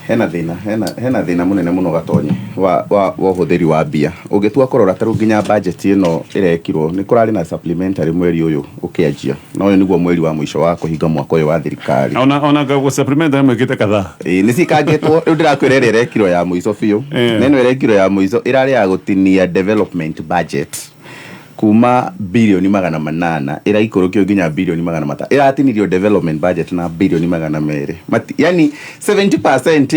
Hena thĩna mũnene mũno gatonye wa ũhũthĩri wa mbia. Ũngĩtua kũrora ta rĩu nginya budget ĩno ĩrekirwo, nĩ kũrarĩ na supplementary mweri ũyũ ũkĩanjia, na ũyũ nĩguo mweri wa mũico wa kũhinga mwaka ũyũ wa thirikari. Ona supplementary mwĩkĩte kadhaa. Ĩĩ, nĩ cikangĩtwo. Rĩu ndĩrakwĩra ĩrĩa ĩrekirwo ya mũico biũ, na ĩno ĩrekirwo ya mũico ĩrarĩ ya gũtinia development budget kuma 800 birioni ĩraikũrũkio nginya 500 birioni. Ĩratinirio development budget na 200 birioni. Yani 70%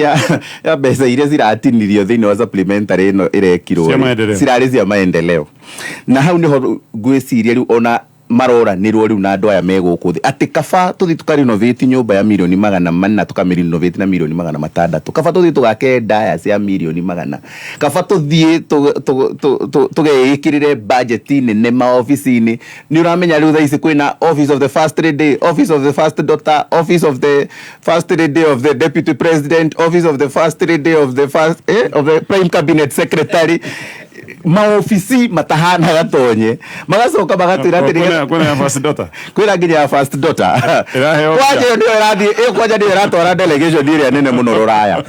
ya mbeca iria ciratinirio thĩinĩ wa supplementary ĩno ĩrekirwo Cia rĩ, maendeleo. cirarĩ cia maendeleo, na hau nĩho ngwĩciria rĩu ona maroranĩrwo rĩu na andũ aya me gũkũ thĩ, atĩ kaba tũthiĩ tũkarenovate nyũmba ya 400 mirioni tũkamĩrenovate na 600 mirioni, kaba tũthiĩ tũgake ndaya cia 100 mirioni, kaba tũthiĩ tũgeĩkĩrĩre budget nene maobici-inĩ. Nĩ ũramenya rĩu thaa ici kwĩna office of the first lady, office of the first daughter, office of the first lady of the deputy president, office of the first lady of the first, of the prime cabinet secretary. Maobici matahana gatonye magacoka magatwĩra atĩ Kwĩna kwĩna ya first daughter. Kwĩna nginya ya first daughter. Ĩraheo Kwanja ĩyo nĩyo ĩrathiĩ ĩyo, kwanja nĩyo ĩratwara delegation ĩrĩa nene mũno rũraya.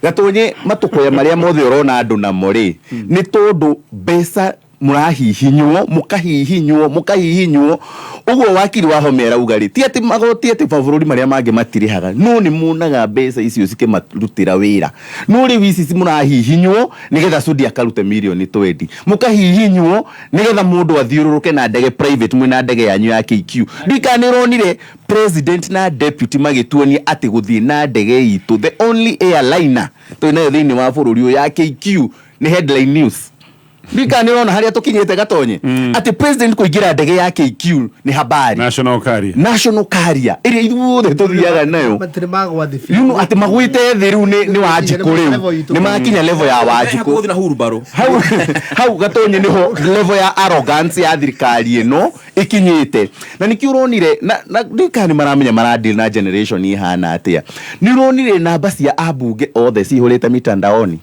Gatonye, matũkũya marĩa mothe ũrona andũ namo rĩ, nĩ tondũ mbeca mũrahihinywo, mũkahihinywo, mũkahihinywo ũguo. Wakiri wa Home arauga rĩ, ti atĩ magoti, atĩ mabũrũri marĩa mangĩ matirĩhaga, no nĩ muonaga mbeca icio cikĩmarutĩra wĩra, no rĩu ici mũrahihinywo nĩgetha Sudi akarute mirioni 20, mũkahihinywo nĩgetha mũndũ athiũrũrũke na ndege private, mwĩna ndege yanyu ya KQ. Ndikana nĩ ũronire president na deputy magĩtuonia atĩ gũthiĩ na ndege itũ, the only airliner twĩ nayo thĩinĩ wa bũrũri ũyũ, ya KQ, nĩ headline news. Ndikana nĩ ũrona harĩa tũkinyĩte, gatonye, atĩ president kũingĩra ndege ya KQ nĩ habari. National carrier. National carrier ĩrĩa ithuothe tũthiaga nayo. Matirĩ magwa thĩ biũ. Atĩ magwĩte thĩ rĩu nĩ Wanjikũ, rĩu nĩ makinya level ya Wanjikũ. Gũthiĩ na hurumbarũ. Hau hau, gatonye, niho level ya arrogance ya thirikari ĩno ĩkinyĩte, na nĩkĩo ũronire na ndikana nĩ maramenya maradeal na generation ihana atĩa. Nĩ ũronire namba cia ambunge othe cihũrĩte mitandaoni,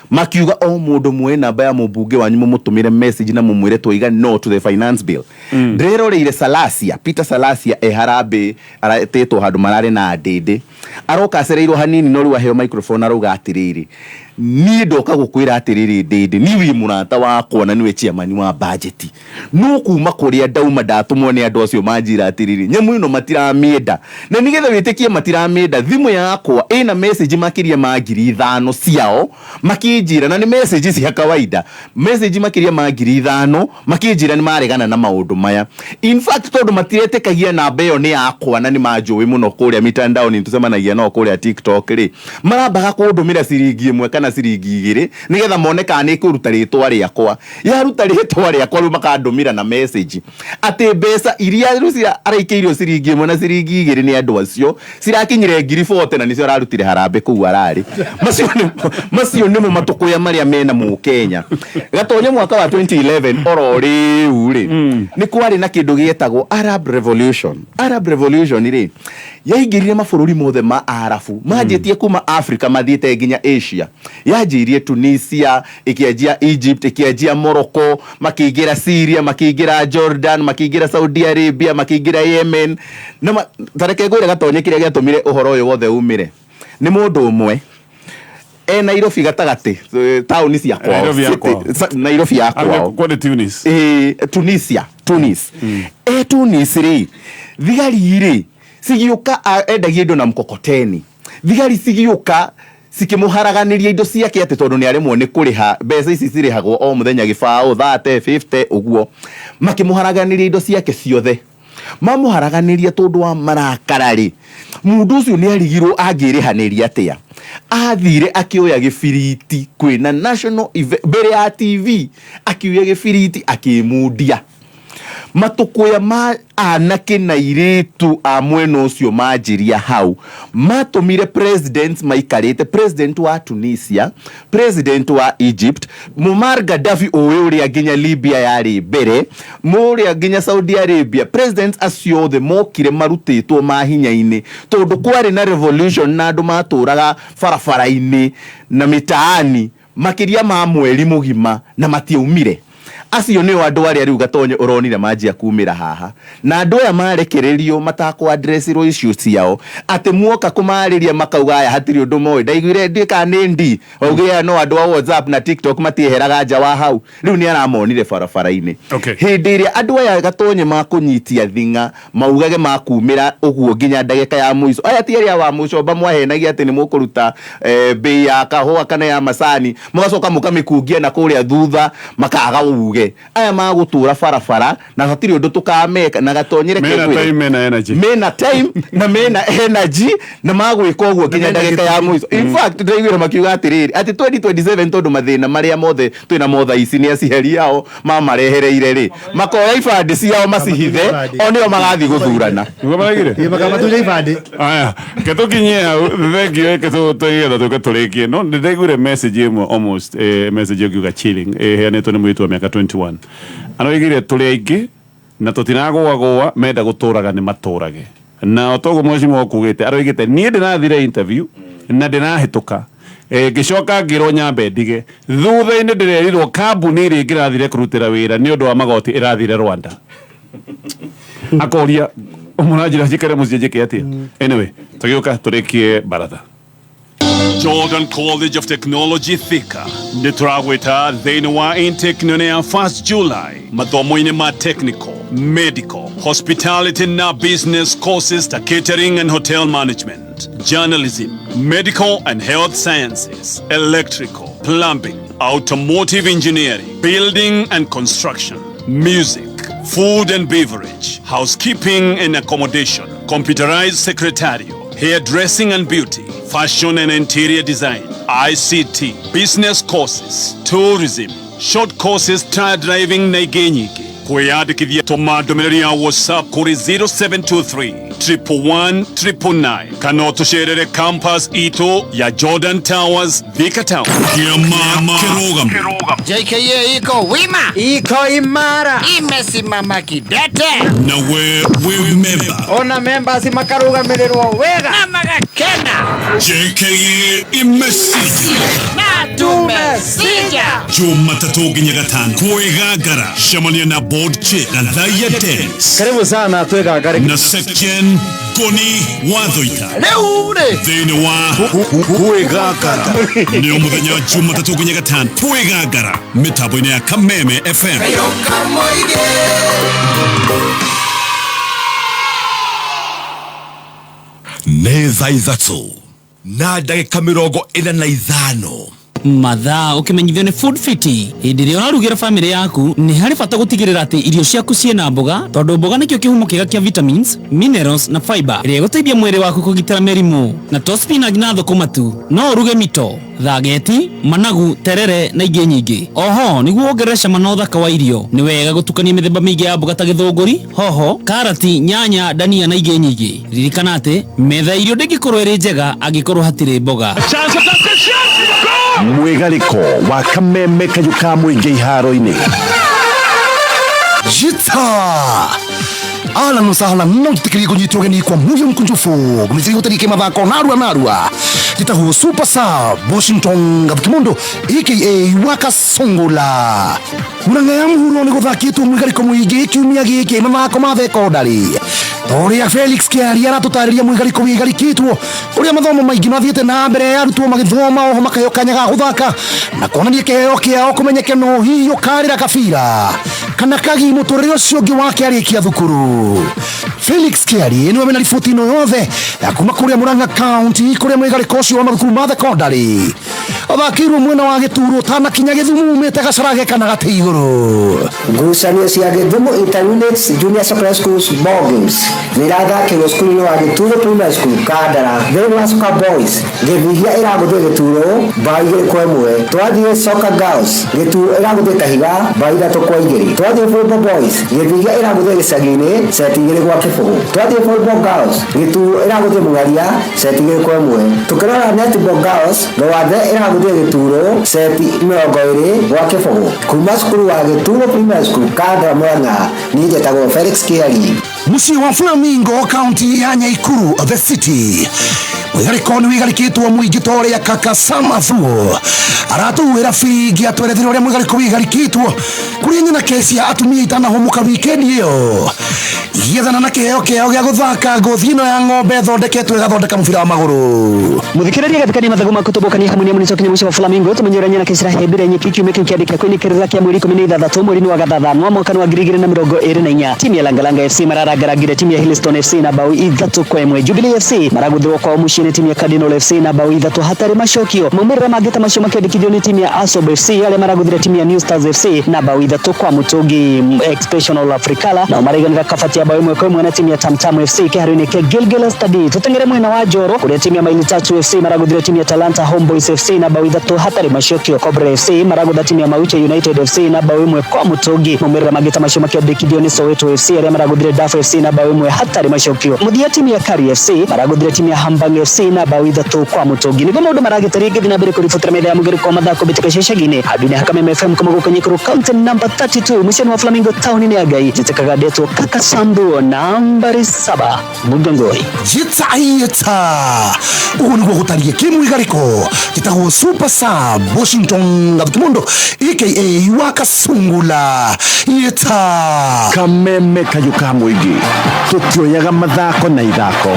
makiuga o mũndũ muoe namba ya mũmbunge wanyu, mũmũtũmĩre message na mũmwĩre twaiga no to the finance bill. Ndĩreroreire Salasia, Peter Salasia, e harambĩ aretĩtwo handũ mararĩ na ndĩndĩ, aroka acereirwo hanini, no rĩu aheo microphone arauga atĩrĩrĩ, "Niĩ ndoka gũkwĩra atĩrĩrĩ, ndĩndĩ, niĩ wĩ mũrata wakwa na nĩwe chairman wa budget, no kuma kũrĩa ndauma ndatũmwo nĩ andũ acio manjĩra atĩrĩrĩ, nyamũ ĩno matiramĩenda, na nĩgetha wĩtĩkie matiramĩenda, thimũ yakwa ĩna message makĩria ma 5,000 ciao makĩnjĩra, na nĩ message cia kawaida, message makĩria ma 5,000 makĩnjĩra nĩ maregana na maũndũ maya. In fact, tondũ matiretĩkagia namba ĩyo nĩ yakwa na nĩ manjũĩ mũno kũrĩa mitandaoni, tũcemanagia nao kũrĩa TikTok rĩ, marambaga kũndũmĩra ciringi 1 kana ciringi 2 nĩgetha mone kana nĩ ĩkũruta rĩtwa rĩakwa. Yaruta rĩtwa rĩakwa, rĩu makandũmĩra na message atĩ mbeca iria rĩu araikĩirio ciringi 1 na ciringi 2 nĩ andũ acio cirakinyire 40,000, na nĩcio ararutire harambĩ kũu ararĩ. Macio nĩmo matũkũya marĩa mena mũkenya. Gatonye, mwaka wa 2011 oro rĩu rĩ, nĩ kwarĩ na kĩndũ gĩetagwo Arab Revolution. Arab Revolution rĩ, yaingĩrire mabũrũri mothe ma Arabu, manjĩtie kuma Africa mathiĩte nginya Asia. Yanjĩirie Tunisia, ĩkĩanjia Egypt, ĩkĩanjia Morocco, makĩingĩra Syria, makĩingĩra Jordan, makĩingĩra Saudi Arabia, makĩingĩra Yemen. Na tareke ngwĩre, gatonye, kĩrĩa gĩatũmire ũhoro ũyũ wothe umĩre nĩ mũndũ ũmwe e Nairobi gatagatĩ, taũni cia kwao. Nairobi ya kwao. Nairobi ya kwao. Kwa nĩ Tunis. Tunisia, Tunis, Tunis rĩ, thigari rĩ cigĩũka, endagia indo na mkokoteni, thigari cigĩũka cikĩmũharaganĩria indo ciake atĩ tondũ nĩ aremwo nĩ kũrĩha mbeca ici cirĩhagwo o mũthenya, gĩbaũ 30, 50 ũguo. Makĩmũharaganĩria indo ciake ciothe. Mamũharaganĩria tondũ wa marakara rĩ, mũndũ ũcio nĩ arigirwo angĩrĩhanĩria atĩa. Athire akĩoya gĩbiriti kwĩna national mbere ya TV, akĩoya gĩbiriti akĩmundia. Matũkũya ma anake na irĩtu a mwena ũcio manjĩria hau matũmire president maikarĩte, president wa Tunisia, president wa Egypt, Muammar Gaddafi, ũĩ ũrĩa nginya Libya yarĩ mbere, mũrĩa nginya Saudi Arabia, president acio othe mokire marutĩtwo mahinya-inĩ tondũ kwarĩ na revolution na andũ matũraga barabara-inĩ na mitaani makĩria ma mweri mũgima na matiaumire. Acio nĩo andũ arĩa rĩu, gatonye, ũronire manjia kumĩra haha, na andũ aya marekererio matakũ-addressirwo issue ciao, atĩ muoka kũmarĩria makauga aya hatirĩ ũndũ moĩ. Ndaiguire ndiĩ kana nĩ ndi augire aya no andũ a WhatsApp na TikTok, matieheraga nja wa hau. Rĩu nĩ aramonire barabara-inĩ. Hĩndĩ ĩrĩa andũ aya, gatonye, makũnyitia thing'a maugage makumĩra ũguo nginya ndagĩka ya mũico, aya ti arĩa wa mũcomba mwahenagia atĩ nĩ mũkũruta bei ya kahũa kana ya macani, mũgacoka mũkamĩkungia na kũrĩa thutha makaga uge. Aya magũtũra barabara na hatirĩ ũndũ tũkameka. Na gatonyere Mena time, mena energy. Mena time na mena energy na magwĩka ũguo nginya mena ndagĩka ya gĩtũmi. mũico. In fact, ndĩraiguire makiuga atĩrĩrĩ, atĩ 2027, tondũ mathĩna marĩa mothe twĩna motha ici nĩ aciari ao mamarehereire rĩ, makoya ibandĩ ciao macihithe, ibandĩ. o nĩo magathiĩ gũthurana. Nĩguo maragire. Ĩ, makamatunya ibandĩ. Aya, ke tũkinyie hau, thengio, ke tũgetha tũke tũrĩkie. No ndĩraiguire message ĩmwe almost, message ĩngiuga chilling, ĩheanĩtwo nĩ mũirĩtu wa mĩaka 21. Aroigire tũrĩ aingĩ na tũtiragũagũa, menda gũtũraga nĩ matũrage. Na o toguo mheshimiwa ũkugĩte, aroigĩte niĩ ndĩrathire interview na ndĩrahĩtũka. Ngĩcoka ngĩrwo nyambe ndige. Thutha-inĩ ndĩrerirwo kambuni ĩrĩa ĩngĩrathire kũrutĩra wĩra nĩ ũndũ wa magoti ĩrathire Rwanda. Akoria mũranjĩra njikare mũciĩ njĩke atĩa? Anyway, tũgĩũka tũrĩkie baratha. Jordan College of Technology Thika nĩ tũragwĩta thĩinĩ wa intake nene ya 1st July mathomo-inĩ ma technical, medical, hospitality na business courses ta catering and hotel management, journalism, medical and health sciences, electrical, plumbing, automotive engineering, building and construction, music, food and beverage, housekeeping and accommodation, computerized secretarial, hairdressing and beauty, fashion and interior design, ICT, business courses, tourism, short courses, tire driving na ingĩ nyingĩ. Kwĩyandĩkithia tũma ndũmĩrĩri ya WhatsApp kũrĩ 0723 111 999 kana ũtũcerere campus itũ ya Jordan Towers, Thika Town. Kĩama kĩrũgamo. JKA iko wima, Iko imara. Imesimama kidete. Na we wĩ member. Ona members makarugamĩrĩrwo wega. Na magakena. JKA imesija. Na tumesija. Jumatatũ nginya gatano kwĩgangara cemania na board chair Gathaiya Dennis. Karibu sana twĩgangare. Na section Ngoni Wathoita. Rĩu rĩ. Thĩinĩ wa kwĩgangara nĩ mũthenya wa Jumatatũ nginya gatano kwĩgangara mĩtambo-inĩ ya Kameme FM. Nĩ thaa 3:45. Mathaa ũkĩmenyithio nĩ Food Fit. Hĩndĩ ĩrĩa ũrarugĩra bamĩrĩ yaku, nĩ harĩ bata gũtigĩrĩra atĩ irio ciaku ciĩna mboga, tondũ mboga nĩkĩo kĩhumo kĩega kĩa vitamins, minerals na fiber ĩrĩa ĩgũteithia mwĩrĩ waku kũgitĩra mĩrimũ. Na to spinach na thũkũma tu, no ũruge mito, thageti, managu, terere na ingĩ nyingĩ. Oho nĩguo wongerere cama na ũthaka wa irio, nĩ wega gũtukania mĩthemba mĩingĩ ya mboga ta gĩthũngũri, hoho, karati, nyanya, dania na ingĩ nyingĩ. Ririkana atĩ metha ya irio ndĩngĩkorwo ĩrĩ njega angĩkorwo hatirĩ mboga. Mwĩgarĩko wa Kameme kayũ ka mũingĩ iharo-inĩ. Jita ahlan wa sahlan, no njĩtĩkĩrie kũnyitwo ũgeni kwa moyo mkunjufu gũmĩciria gũtarĩ mathako narua narua. Njĩtagwo Super Sub Washington Gathukimondo aka Wakasongola. Murang'a ya mũhuro nĩ gũthakĩtwo mwĩgarĩko mũingĩ kiumia gĩkĩ mathako ma thekondarĩ. Ũrĩa Felix Kĩaria aratũtarĩria mwĩgarĩko wĩgarĩkĩtwo ũrĩa mathomo maingĩ mathiĩte na mbere arutwo magĩthoma oho makaheo kanya ga gũthaka na kuonania kĩheo kĩao kũmenyeke no hihi ũkarĩra kabira kana kagi mũtũrĩre ũcio ũngĩ wake arĩkia thukuru. Felix Kĩaria nĩwe wĩna riboti ĩno yothe ya kuma kũrĩa Murang'a County kũrĩa mwĩgarĩko ũcio wa mathukuru ma thekondarĩ ũthakĩirwo mwena wa Gĩturo ũtanakinya Gĩthumo umĩte Gacarage kana gatĩ igũrũ. Ngucanio cia Gĩthumo Interunits Junior Secondary Schools Ball Games nĩ irathakĩrwo cukuru-inĩ wa Gĩturo Primary School Kandara. Thĩinĩ wa Soccer Boys Gĩthihia ĩragũthio Gĩturo bao 2-1. Twathiĩ Soccer Girls Gĩturo ĩragũthio Kahiga bao 3-2. Twathiĩ Volleyball Boys Gĩthihia ĩragũthio Gĩcagi-inĩ seti 2-0. Twathiĩ Volleyball Girls Gĩturo ĩragũthio Mũng'aria seti 2-1. Tũkĩrora Netball Girls Rwathe ĩragũthio Gĩturo seti 20-0. Kuma cukuru wa Gĩturo Primary School Kandara Murang'a, niĩ njĩtagwo Felix Kĩari. Mũciĩ wa Flamingo kaunti ya Nyaikuru the city. Mwĩgarĩko nĩ wĩgarĩkĩtwo mũingĩ ta ũrĩa kaka Sam Athuo aratũhuhĩra biringi atwerethera ũrĩa mwĩgarĩko wĩgarĩkĩtwo kũrĩa nyina kesi ya atumia itanahũmũka wikendi ĩyo igĩethana na kĩheo kĩao gĩa gũthaka ngothi ĩno ya ng'ombe ĩthondeketwo ĩgathondeka mũbira wa magũrũ. Muthikĩrĩria gathikania mathagu ma kũtũmbũkania hamwe nĩ mũnĩcokinya mũciĩ wa Flamingo tũmenyerania na Kesira Hembire nyeki kiumia kĩu kĩandĩka kwĩnĩkĩrĩra kĩa mweri 16 mweri-inĩ wa gathathanwa mwaka wa 2024. Timu ya Langalanga FC mararangarangire timu ya Hillstone FC na bao 3-1. Jubilee FC maragũthirwo kwao mũciĩ nĩ timu ya Cardinal FC na bao 3 hatarĩ macokio. Maumĩrĩra mangĩ ta macio makĩandĩkithio nĩ timu ya Asob FC arĩa maragũthire timu ya New Stars FC na bao 3 kwa mũtũngi. Exceptional Africala nao maraiganĩra kabati ya bao 1-1 na timu ya Tamtam FC kĩharo-inĩ kĩa Gilgil Study. Tũteng'ere mwena wa Njoro kũrĩa timu ya Maili Tatu FC maragũthire timu ya Talanta Homeboys FC na bao 3 hatarĩ macokio. Cobra FC maragũtha timu ya Mauche United FC na bao 1 kwa mũtũngi. Maumĩrĩra mangĩ ta macio makĩandĩkithio nĩ Soweto FC arĩa maragũthire Daf FC na bao 1 hatarĩ macokio. Mũthia timu ya Kari FC maragũthire timu ya Hambang FC na bao 3 kwa mũtũngi. Nĩguo maũndũ maragĩtĩria ngĩthiĩ na mbere kũribotera metha ya mũgereko wa mathako mbĩtĩka cia icagi-inĩ handũ-inĩ ha Kameme FM kuma gũkũ Nyikuru county number 32 mũciĩ wa Flamingo taũni-inĩ ya Ngai. Njĩtĩkaga ndetwo Kaka Sambu. Nguo nambari 7 Mugongoi. Jita uguo niguo gutarie kimwigariko gitagwo Super Sub Washington Gathukimondo aka Wakasungula yeta Kameme kayũ ka mũingĩ tũtioyaga mathako na ithako.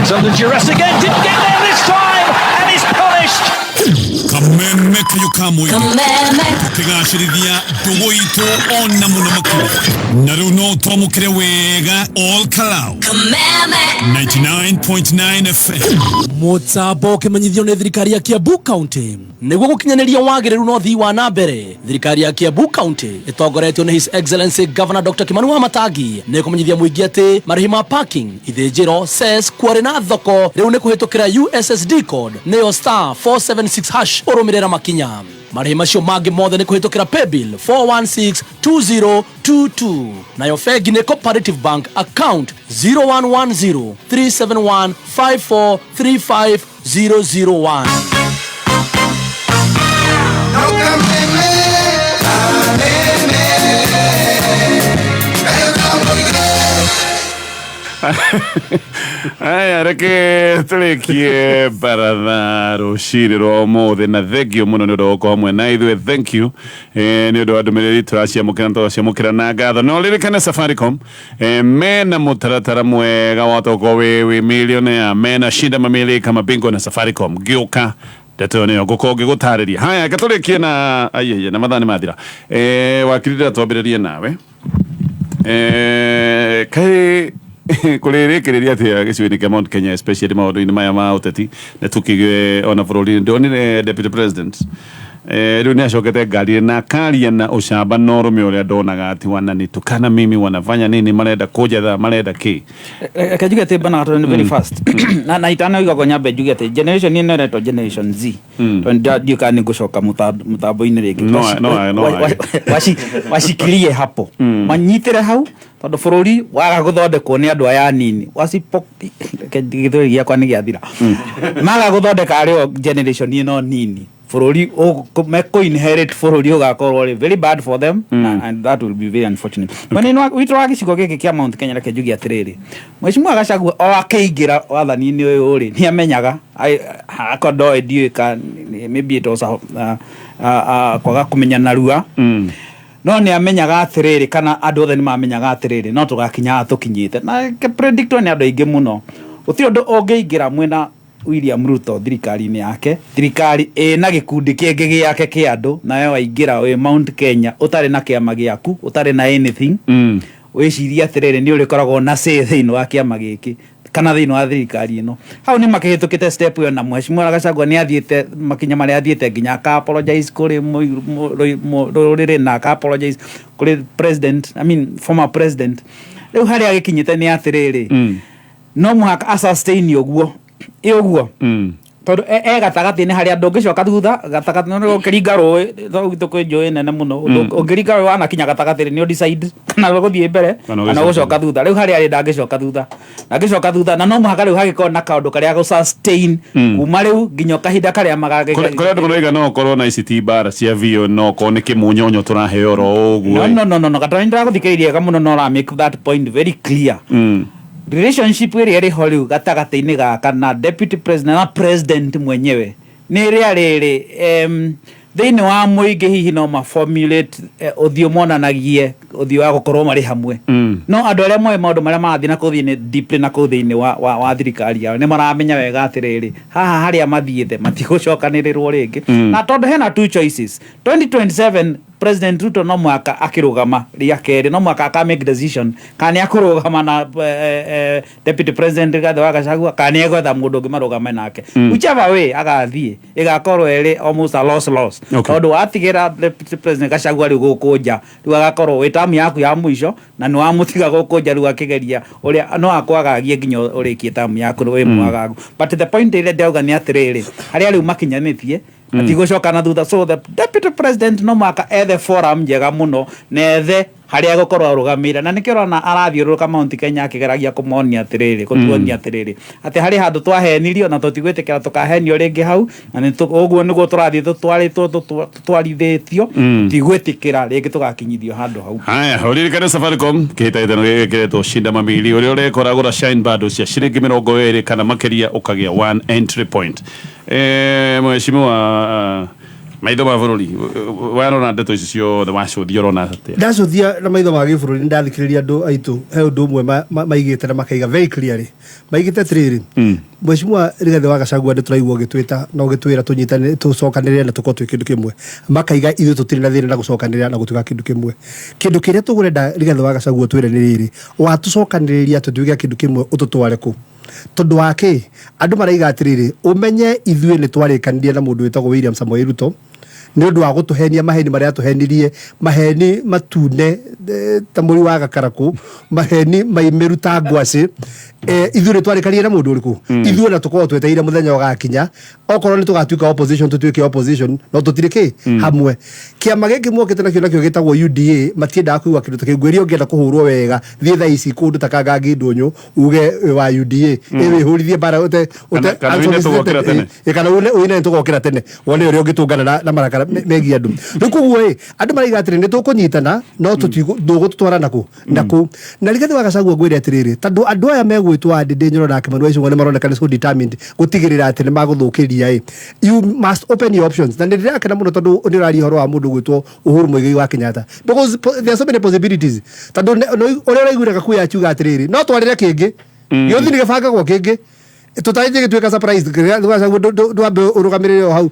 Kameme kayo ka mũingĩ tũkĩgacĩrithia ndũgũ itũ ona mũno makĩria na rĩu no twamũkĩre wega all Kalau 99.9 FM. Mũtambo ũkĩmenyithio nĩ thirikari ya Kiambu County nĩguo gũkinyanĩria wagĩrĩru na ũthii wa na mbere. Thirikari ya Kiambu County ĩtongoretio nĩ His Excellency Governor Dr. Kimani Wamatangi nĩ kũmenyithia mũingĩ atĩ marĩhi ma parking, ithĩnjĩro, cess, quarry na thoko rĩu nĩ kũhĩtũkĩra USSD code nĩyo star 476 hash ũrũmĩrĩra makinya. Marĩhi macio mangĩ mothe nĩ kũhĩtũkĩra paybill 4162022 nayo bengi nĩ Cooperative Bank account 0110 371 5435 001. Aya, reke tũrĩkie baratha rũcinĩ rwa ũmũthĩ na thengio mũno nĩ ũndũ wa gũkorwo hamwe na ithuĩ. Thank you nĩ ũndũ wa ndũmĩrĩri tũraciamũkĩra na tũgaciamũkĩra na ngatho. No ririkane Safaricom mena mũtaratara mwega wa tokorwo wĩ millionaire, mena shinda mamili kama bingo na Safaricom. Ngĩũka ndeto ĩyo nĩyo ngũkorwo ngĩgũtarĩria. Haya, reke tũrĩkie na aiaiya na mathaa nĩ mathira. Wakiri, twambĩrĩrie nawe. Kaĩ kũrĩrĩkĩrĩria atĩa gĩcigo-inĩ kĩa Mount Kenya, especially maũndũ-inĩ maya ma ũteti na tukĩgĩe ona bũrũri-inĩ? Ndonire deputy president rĩu nĩ acokete ngari na akaria na ũcamba na ũrũme ũrĩa ndonaga atĩ wananitukana mimi, wanafanya nini, marenda kũnjetha, marenda kĩ. Reke njuge atĩ bana nĩ very fast na itanoiga ko nyambe njuge atĩ generation ĩno ĩretwo Generation Z, tondũ ndiũĩ kana nĩ ngũcoka mũtambo-inĩ rĩngĩ. No, no. Washikilie hapo, manyitĩre hau, tondũ bũrũri waga gũthondekwo nĩ andũ aya anini wasipo gĩthweri gĩakwa nĩ gĩathira, maga gũthondeka arĩo generation ĩno nini, bũrũri mekũ inherit bũrũri ũgakorwo rĩ very bad for them, and that will be very unfortunate. Mwena witũ wa gĩcigo gĩkĩ kĩa Mount Kenya, reke njuge atĩrĩrĩ, Mheshimiwa Gachagua o akĩingĩra wathani-inĩ ũyũ rĩ, nĩ amenyaga, akorwo ndoĩ ndiũĩ ka maybe it was kwaga kũmenya narua, no nĩ amenyaga atĩrĩrĩ, kana andũ othe nĩ mamenyaga atĩrĩrĩ, no tũgakinya tũkinyĩte na predictwo nĩ andũ aingĩ mũno. Gũtirĩ ũndũ ũngĩingĩra mwena William Ruto thirikari-inĩ yake, thirikari ĩna gĩkundi kĩngĩ gĩake kĩa andũ, nawe waingĩra wĩ Mount Kenya ũtarĩ na kĩama gĩaku, ũtarĩ na anything, wĩcirie atĩrĩrĩ, nĩ ũrĩkoragwo na say thĩinĩ wa kĩama gĩkĩ kana thĩinĩ wa thirikari ĩno. Hau nĩ makĩhĩtũkĩte step ĩyo, na Mheshimiwa Gachagua nĩ athiĩte makinya marĩa athiĩte nginya aka apologize kũrĩ rũrĩrĩ na aka apologize kũrĩ president, I mean former president. Rĩu harĩa agĩkinyĩte nĩ atĩrĩrĩ, no mũhaka asustain ũguo ĩ ũguo, tondũ e gatagatĩ-inĩ harĩa ndũngĩcoka thutha gatagatĩ no ũkĩringa rũĩ gwitũ kwĩ njũĩ nene mũno, ũngĩringa rũĩ wanakinya gatagatĩ nĩ decide kana gũthiĩ mbere kana gũcoka thutha. Rĩu harĩa arĩ ndangĩcoka thutha, ndangĩcoka thutha, na no mũhaka rĩu hagĩkorwo na kaũndũ karĩa gũ sustain kuma rĩu nginya kahinda karĩa magagĩ. Kũrĩa andũ maroiga no ũkorwo na ici ti mbara cia VO, no okorwo nĩ kĩmunyonyo tũraheo oro ũguo. No, no, no, no, Gatoni, ndĩragũthikĩrĩria wega mũno na ũra make that point very clear. Relationship ĩrĩa ĩrĩ ho rĩu gatagatĩ-inĩ gaka na deputy president na president mwenyewe nĩ ĩrĩa rĩrĩ thĩinĩ wa mũingĩ hihi no ma formulate ũthiũ monanagie ũthiũ wa gũkorwo marĩ hamwe, no andũ arĩa moĩ maũndũ marĩa marathiĩ na kũu thĩinĩ deeply na kũu thĩinĩ wa thirikari yao nĩ maramenya wega atĩrĩrĩ, haha harĩa mathiĩte matigũcokanĩrĩrwo rĩngĩ, na tondũ hena two choices 2027 President Ruto no mũhaka akĩrũgama rĩa kerĩ, no mũhaka aka make decision kana nĩ akũrũgama na deputy president Rigathi wa Gachagua kana nĩ egwetha mũndũ ũngĩ marũgame nake. Whichever way agathiĩ ĩgakorwo ĩrĩ almost a loss loss, tondũ watigĩra deputy president Gachagua rĩu gũkũ nja, rĩu agakorwo wĩ tamu yaku ya mũico na nĩ wamũtiga gũkũ nja rĩu akĩgeria ũrĩa no akwagagie nginya ũrĩkie tamu yaku wĩ mwagagu. But the point ĩrĩa ndĩrauga nĩ atĩrĩrĩ, harĩa rĩu makinyanĩtie matigũcoka na thutha, so the deputy president no mũhaka ethe forum njega mũno na ethe Harĩa egũkorwo arũgamĩire, na nĩkĩo ũrona arathiũrũrũka Mount Kenya akĩgeragia kũmonia atĩrĩrĩ, gũtuonia atĩrĩrĩ, atĩ harĩ handũ twahenirio na tũtigwĩtĩkĩra tũkahenio rĩngĩ hau, na ũguo nĩguo tũrathiĩ tũtwarĩtwo, tũtwarithĩtio, tũtigwĩtĩkĩra rĩngĩ tũgakinyithio handũ hau. Haya, ũririkane Safaricom kĩhĩtahĩtano gĩgĩkĩretwo Shinda Mamili, ũrĩa ũrekora gũra Shine bado cia ciringi 20 kana makĩria ũkagĩa one entry point. Mheshimiwa, maitho ma bũrũri, warora ndeto ici ciothe wacũthia, ũrona atĩa? Ndacũthia na maitho ma gĩbũrũri, nĩ ndathikĩrĩria andũ aitũ, he ũndũ ũmwe maigĩte na makaiga very clearly. Maigĩte atĩrĩrĩ, Mheshimiwa Rigathĩ wa Gachagua, nĩ tũraigua ũgĩtwĩta na ũgĩtwĩra tũnyitane, tũcokanĩrĩre na tũkorwo twĩ kĩndũ kĩmwe. Makaiga ithuĩ tũtirĩ na thĩna na gũcokanĩrĩra na gũtuĩka kĩndũ kĩmwe. Kĩndũ kĩrĩa tũgũrenda Rigathĩ wa Gachagua twĩre nĩ rĩrĩ, watũcokanĩrĩria tũtuĩke kĩndũ kĩmwe, ũtũtware kũ? Tondũ wa kĩ? Andũ maraiga atĩrĩrĩ, ũmenye ithuĩ nĩ twarĩkanirie na mũndũ wĩtagwo William Samoei Ruto nĩ ũndũ wa gũtũhenia maheni marĩa atũhenirie, maheni matune ta mũri wa gakarakũ, maheni maimĩru ta ngwacĩ. Ithuĩ nĩ twarĩkanirie na mũndũ ũrĩkũ? Ithuĩ ona tũkorwo twetereire mũthenya ũgakinya, okorwo nĩ tũgatuĩka opposition, tũtuĩke opposition, no tũtirĩ kĩ hamwe. Kĩama gĩkĩ mokĩte nakĩo gĩtagwo UDA, matiendaga kũigua kĩndũ ta kĩu. Ngwĩria, ũngĩenda kũhũrwo wega, thiĩ thaa ici kũndũ ta Kangangi Ndũnyũ, uge wĩ wa UDA, ĩ wĩhũrithie mbara ũte Kana ũine tũgokĩra tene. Kana ũine tũgokĩra tene, wone ũrĩa ũngĩtũngana na marakara megiĩ andũ. Rĩu koguo ĩ andũ maraiga atĩrĩ, nĩ tũkũnyitana no tũtigũtũtwara nakũ nakũ. Na Rigathĩ wa Gachagua, ngwĩre atĩrĩrĩ, tondũ andũ aya megwĩtwo Ndindi Nyoro na Kimani Ichung'wa nĩ maroneka nĩ so determined gũtigĩrĩra atĩ nĩ magũthũkĩria ĩ, you must open your options. Na nĩ ndĩrakena mũno tondũ nĩ ũraria ũhoro wa mũndũ gwĩtwo Uhuru Muigai wa Kenyatta, because there are so many possibilities, tondũ ũrĩa ũraiguire Gakuya akiuga atĩrĩrĩ, no twarĩre kĩngĩ gĩũthi nĩ gĩbangagwo kĩngĩ tũtarĩ gĩtuĩka surprise. Ndwambe ũrũgamĩrĩre o hau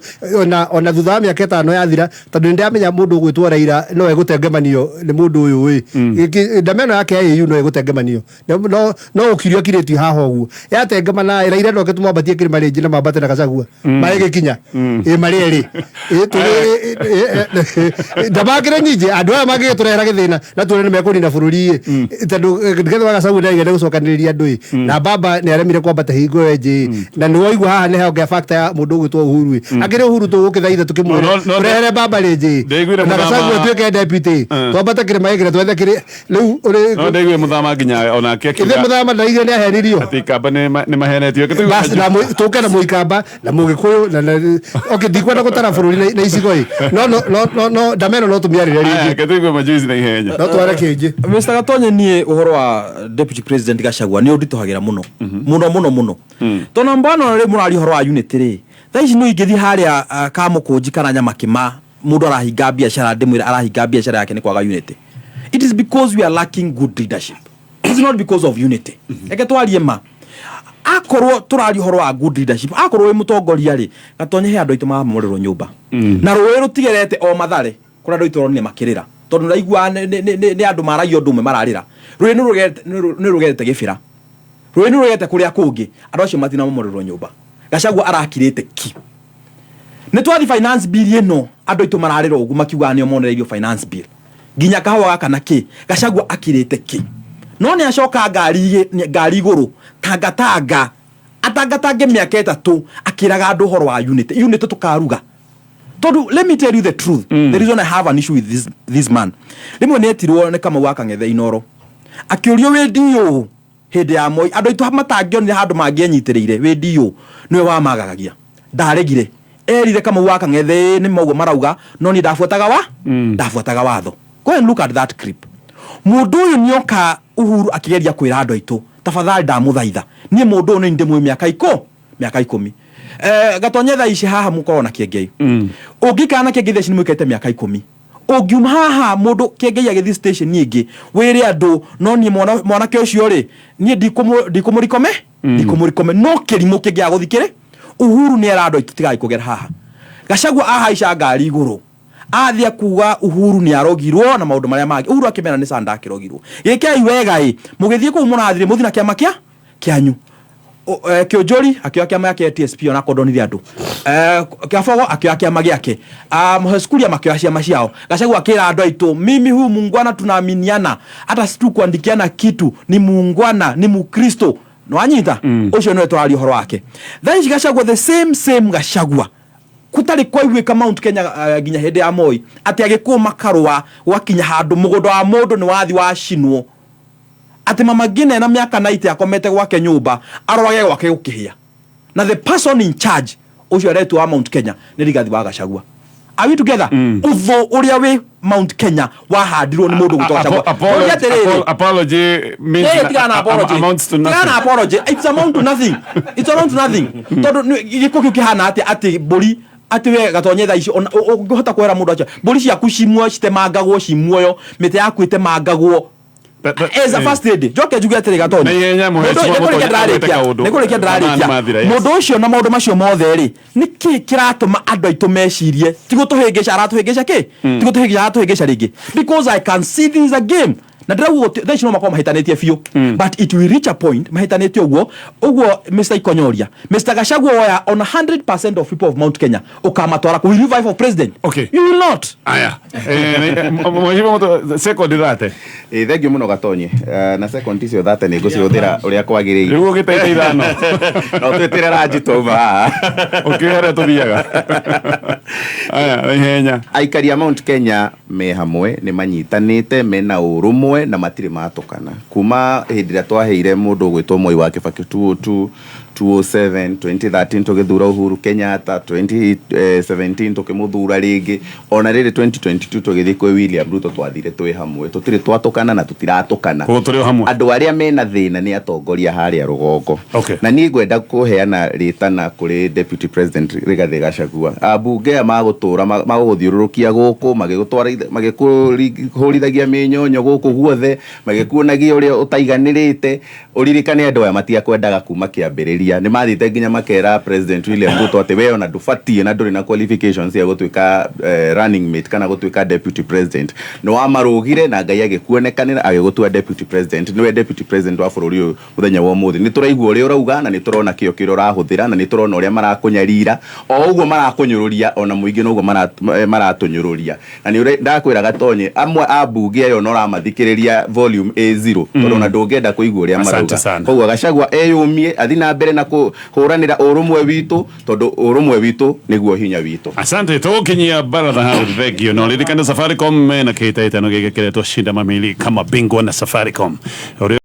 ona thutha wa mĩaka 5 yathira, tondũ nĩ ndĩramenya mũndũ ũgwĩtwo Raila no egũtengemanio nĩ mũndũ ũyũ ĩ ndama ĩno yake ya AU, no ĩgũtengemanio, no ũkirio akirĩtio haha ũguo yatengemana. Raila no tũmwambatie kĩrĩma rĩngĩ na mambate na Gachagua marĩ gĩkinya ĩ marĩ erĩ ĩ tũrĩ ndamangĩre nyingĩ andũ aya mangĩgĩtũrehera gĩthĩna na tuone nĩ mekũnina bũrũri ĩ, tondũ Rigathĩ wa Gachagua nĩ gũcokanĩrĩria andũ ĩ, na baba nĩ aremire kwambata hingo ĩyo ĩngĩ na nĩ waigua haha nĩ hongea factor ya mũndũ ũgwĩtwo Uhuru ĩ. Akĩrĩ Uhuru tũgũkĩthaitha tũkĩmwĩra tũrehere baba rĩngĩ Ndaiguire na Gachagua atuĩke deputy, twambate kĩrĩma gĩkĩ na twethe kĩrĩ rĩu ũrĩ No ndaiguire mũthama nginya onake ithe akiuga mũthama ndaigire nĩ ahenirio atĩ ikamba nĩ mahenetio. Reke tũigue Bas, na tũke na mũikamba na mũgĩkũyũ na okay, ndikwenda gũtara bũrũri na icigo ĩ, no ndameno no tũmĩarĩre Aya, rĩngĩ. Reke tũigue majuici na ihenya. No tware kĩngĩ. Mr. Gatonye, niĩ ũhoro wa Deputy President Gachagua nĩ ũnditũhagĩra mũno mũno mũno mũno, tondũ mbona rĩ mũraria ũhoro wa unity rĩ, thaa ici no ingĩthiĩ harĩa Kamũkũnji kana Nyamakĩma, mũndũ arahinga biacara, ndĩmwĩre arahinga biacara yake nĩ kwaga unity. It is because we are lacking good leadership. It is not because of unity. Reke twarie ma. Akorwo tũraria ũhoro wa good leadership, akorwo wĩ mũtongoria rĩ, Gatonye, he andũ aitũ mamomorerwo nyũmba na rũĩ rũtigerete o Mathare, kũrĩa andũ aitũ ũronire makĩrĩra, tondũ ndaigua nĩ andũ maragia ũndũ ũmwe mararĩra. Rũĩ nĩ rũgerete gĩbĩra, rũĩ nĩ rũgerete kũrĩa kũngĩ, andũ acio matinamomorerwo nyũmba. Gachagua arakirĩte ki. Nĩ twathi finance bill ĩno, andũ aitũ mararĩra ũguo makiugaga nĩo monereirio finance bill nginya kahũa gaka na kĩ. Gachagua akirĩte ki, no nĩ acoka ngari igũrũ tangatanga atangatange mĩaka 3 akĩraga andũ ũhoro wa unity. Unity tũkaruga, tondũ let me tell you the truth, the reason I have an issue with this man, rĩmwe nĩ etirwo nĩ Kamau wa Kang'ethe Inoro akĩũrio, wĩ DO hĩndĩ ya Moi, andũ aitũ matangĩonire handũ mangĩenyitĩrĩire, wĩ DO nĩwe wamagagagia? Ndaregire, erire Kamau wa Kang'ethe nĩ moguo marauga, no niĩ ndabuataga watho. Go and look at that clip. Mũndũ ũyũ nĩoka Uhuru akĩgeria kwĩra andũ aitũ, tafadhali, ndamũthaitha, niĩ mũndũ ũyũ nĩ ndĩmũĩ mĩaka 10. Gatonye, thaa ici haha mũkorwo na Kĩengei, ũngĩikara na Kĩengei thaa ici nĩ mũikarĩte mĩaka 10. Ũngiuma haha mũndũ Kĩengei agĩthiĩ station ĩngĩ, wĩre andũ no niĩ mwanake ũcio rĩ, niĩ ndikũmũrikome no kĩrimũ kĩngĩaga gũthikĩrĩ. Uhuru nĩ era andũ aitũ tigai kũgera haha. Gachagua ahaica ngari igũrũ athiĩ kuga Uhuru nĩ arogirwo na maũndũ marĩa mangĩ. Uhuru akĩmera nĩ sanda akĩrogirwo. Gĩkei wega ĩ mũgĩthiĩ kũu mũrathire mũthiĩ na kĩama kĩa kĩanyu. Kĩũnjũri akĩoya kĩama gĩake TSP, ona kondonire andũ. Kĩabogo akĩoya kĩama gĩake. Moses Kuria makĩoya ciama ciao. Gachagua akĩra andũ aitũ, mimi huyu muungwana tunaaminiana, hata si tu kuandikiana kitu, ni muungwana, ni mukristo. Nĩwanyita? Ũcio nĩwe tũraria ũhoro wake thaa ici. Gachagua, the same same Gachagua. Kutarĩ kwaiguĩka Mount Kenya nginya hĩndĩ ya Moi atĩ agĩkũyũ makarũa gwakinya handũ mũgũnda wa mũndũ nĩ wathi wacinwo, atĩ mama Ngina ena mĩaka 90 akomete gwake nyũmba arorage gwake gũkĩhĩa, na the person in charge ũcio aretwo wa Mount Kenya nĩ Rigathi wa Gachagua. Are we together? Ũthũ ũrĩa wĩ Mount Kenya wahandirwo nĩ mũndũ gwĩtwo Gachagua. Mũria atĩrĩrĩ, Apology means Eh, tigana na apology. amounts to Tigana na nothing. apology. It's amount to nothing. It's amount to nothing. Tondũ gĩko kĩu kĩhana atĩ atĩ mbũri atĩ we gatonye thaa ici ona ũngĩhota kwĩra mũndũ atĩa mbũri ciaku ci muoyo citemangagwo ci muoyo, mĩtĩ yaku ĩtemangagwo as a first lady. Njoke njuge atĩrĩ, Gatonye, Na ihenya mũhe Mũndũ- Mũtonyi nĩkũrĩkia agwĩte ndĩrarĩkia. kaũndũ. Nĩkũrĩkia Mathaa ndĩrarĩkia. nĩmathira, yes. Mũndũ ũcio na maũndũ macio mothe rĩ, nĩkĩ kĩratũma andũ aitũ mecirie ti gũtũhĩngĩca aratũhĩngĩca kĩ, ti gũtũhĩngĩca aratũhĩngĩca rĩngĩ? Because I can see this is a game, na ndĩrauga thaa ici no makorwo mahĩtanĩtie biũ, but it will reach a point mahĩtanĩtie ũguo ũguo. Mr Ikonyoria, Mr Gachagua oya on 100% of people of Mount Kenya ũkamatwara kũ? Will you vie for president? Okay. You will not. Aya. Mheshimiwa Muto, second 30. Ĩ, thank you mũno Gatonye. Na second icio 30 nĩ ngũcihũthĩra ũrĩa kwagĩrĩire. Rĩu ũgĩteithia ithano. No twĩtĩre ranji twauma haha. Ũkĩũĩ harĩa tũthiaga. Aya, na ihenya. Aikari a Mount Kenya me hamwe, nĩ manyitanĩte, mena ũrũmwe na matirĩ matũkana kuma hĩndĩ ĩrĩa twaheire mũndũ ũgwĩtwo Moi wa Kibaki 202, 207, 2013 tũgĩthura Uhuru Kenyatta, 2017 tũkĩmũthura rĩngĩ, ona rĩrĩ 2022 tũgĩthiĩ kwĩ William Ruto, twathire twĩ hamwe, tũtirĩ twatũkana na tũtiratũkana. Koguo tũrĩ o hamwe. Andũ arĩa mena thĩna nĩ atongoria harĩa rũgongo. Okay. Na niĩ ngwenda kũheana rĩtana kũrĩ Deputy President Rigathĩ Gachagua. Ambunge aya magũtũra magũgũthiũrũrũkia gũkũ magĩkũhũrithagia mĩnyonyo gũkũ guothe, magĩkuonagia ũrĩa ũtaiganĩrĩte. Ũririkane andũ aya matiakwendaga kuma kĩambĩrĩria. Nĩ mathiĩte nginya makera President William Ruto atĩ we ona ndũbatiĩ na ndũrĩ na qualifications cia gũtuĩka running mate kana gũtuĩka deputy president. Nĩ wamarũgire na Ngai agĩkuonekanĩra agĩgũtua deputy president. Nĩwe deputy president wa bũrũri ũyũ mũthenya wa ũmũthĩ. Nĩ tũraigua ũrĩa ũrauga na nĩ tũrona kĩo kĩrĩa ũrahũthĩra na nĩ tũrona ũrĩa marakũnyarira, o ũguo marakũnyũrũria, ona mũingĩ noguo maratũnyũrũria. Na nĩ ndakwĩra Gatonye, amwe a mbunge ayo no ũramathikĩrĩria volume A0 tondũ ona ndũngĩenda kũigua ũrĩa Asante marauga. sana. Koguo Gachagua eyũmie, athi na mbere na kũhũranĩra ũrũmwe witũ, tondũ ũrũmwe witũ nĩguo hinya witũ. Asante, tũgũkinyia baratha hau, thank you. No ririkane Safaricom mena kĩhĩtahĩtano gĩkĩ kĩretwo Shinda Mamili kama bingwa na Safaricom. Ũrĩa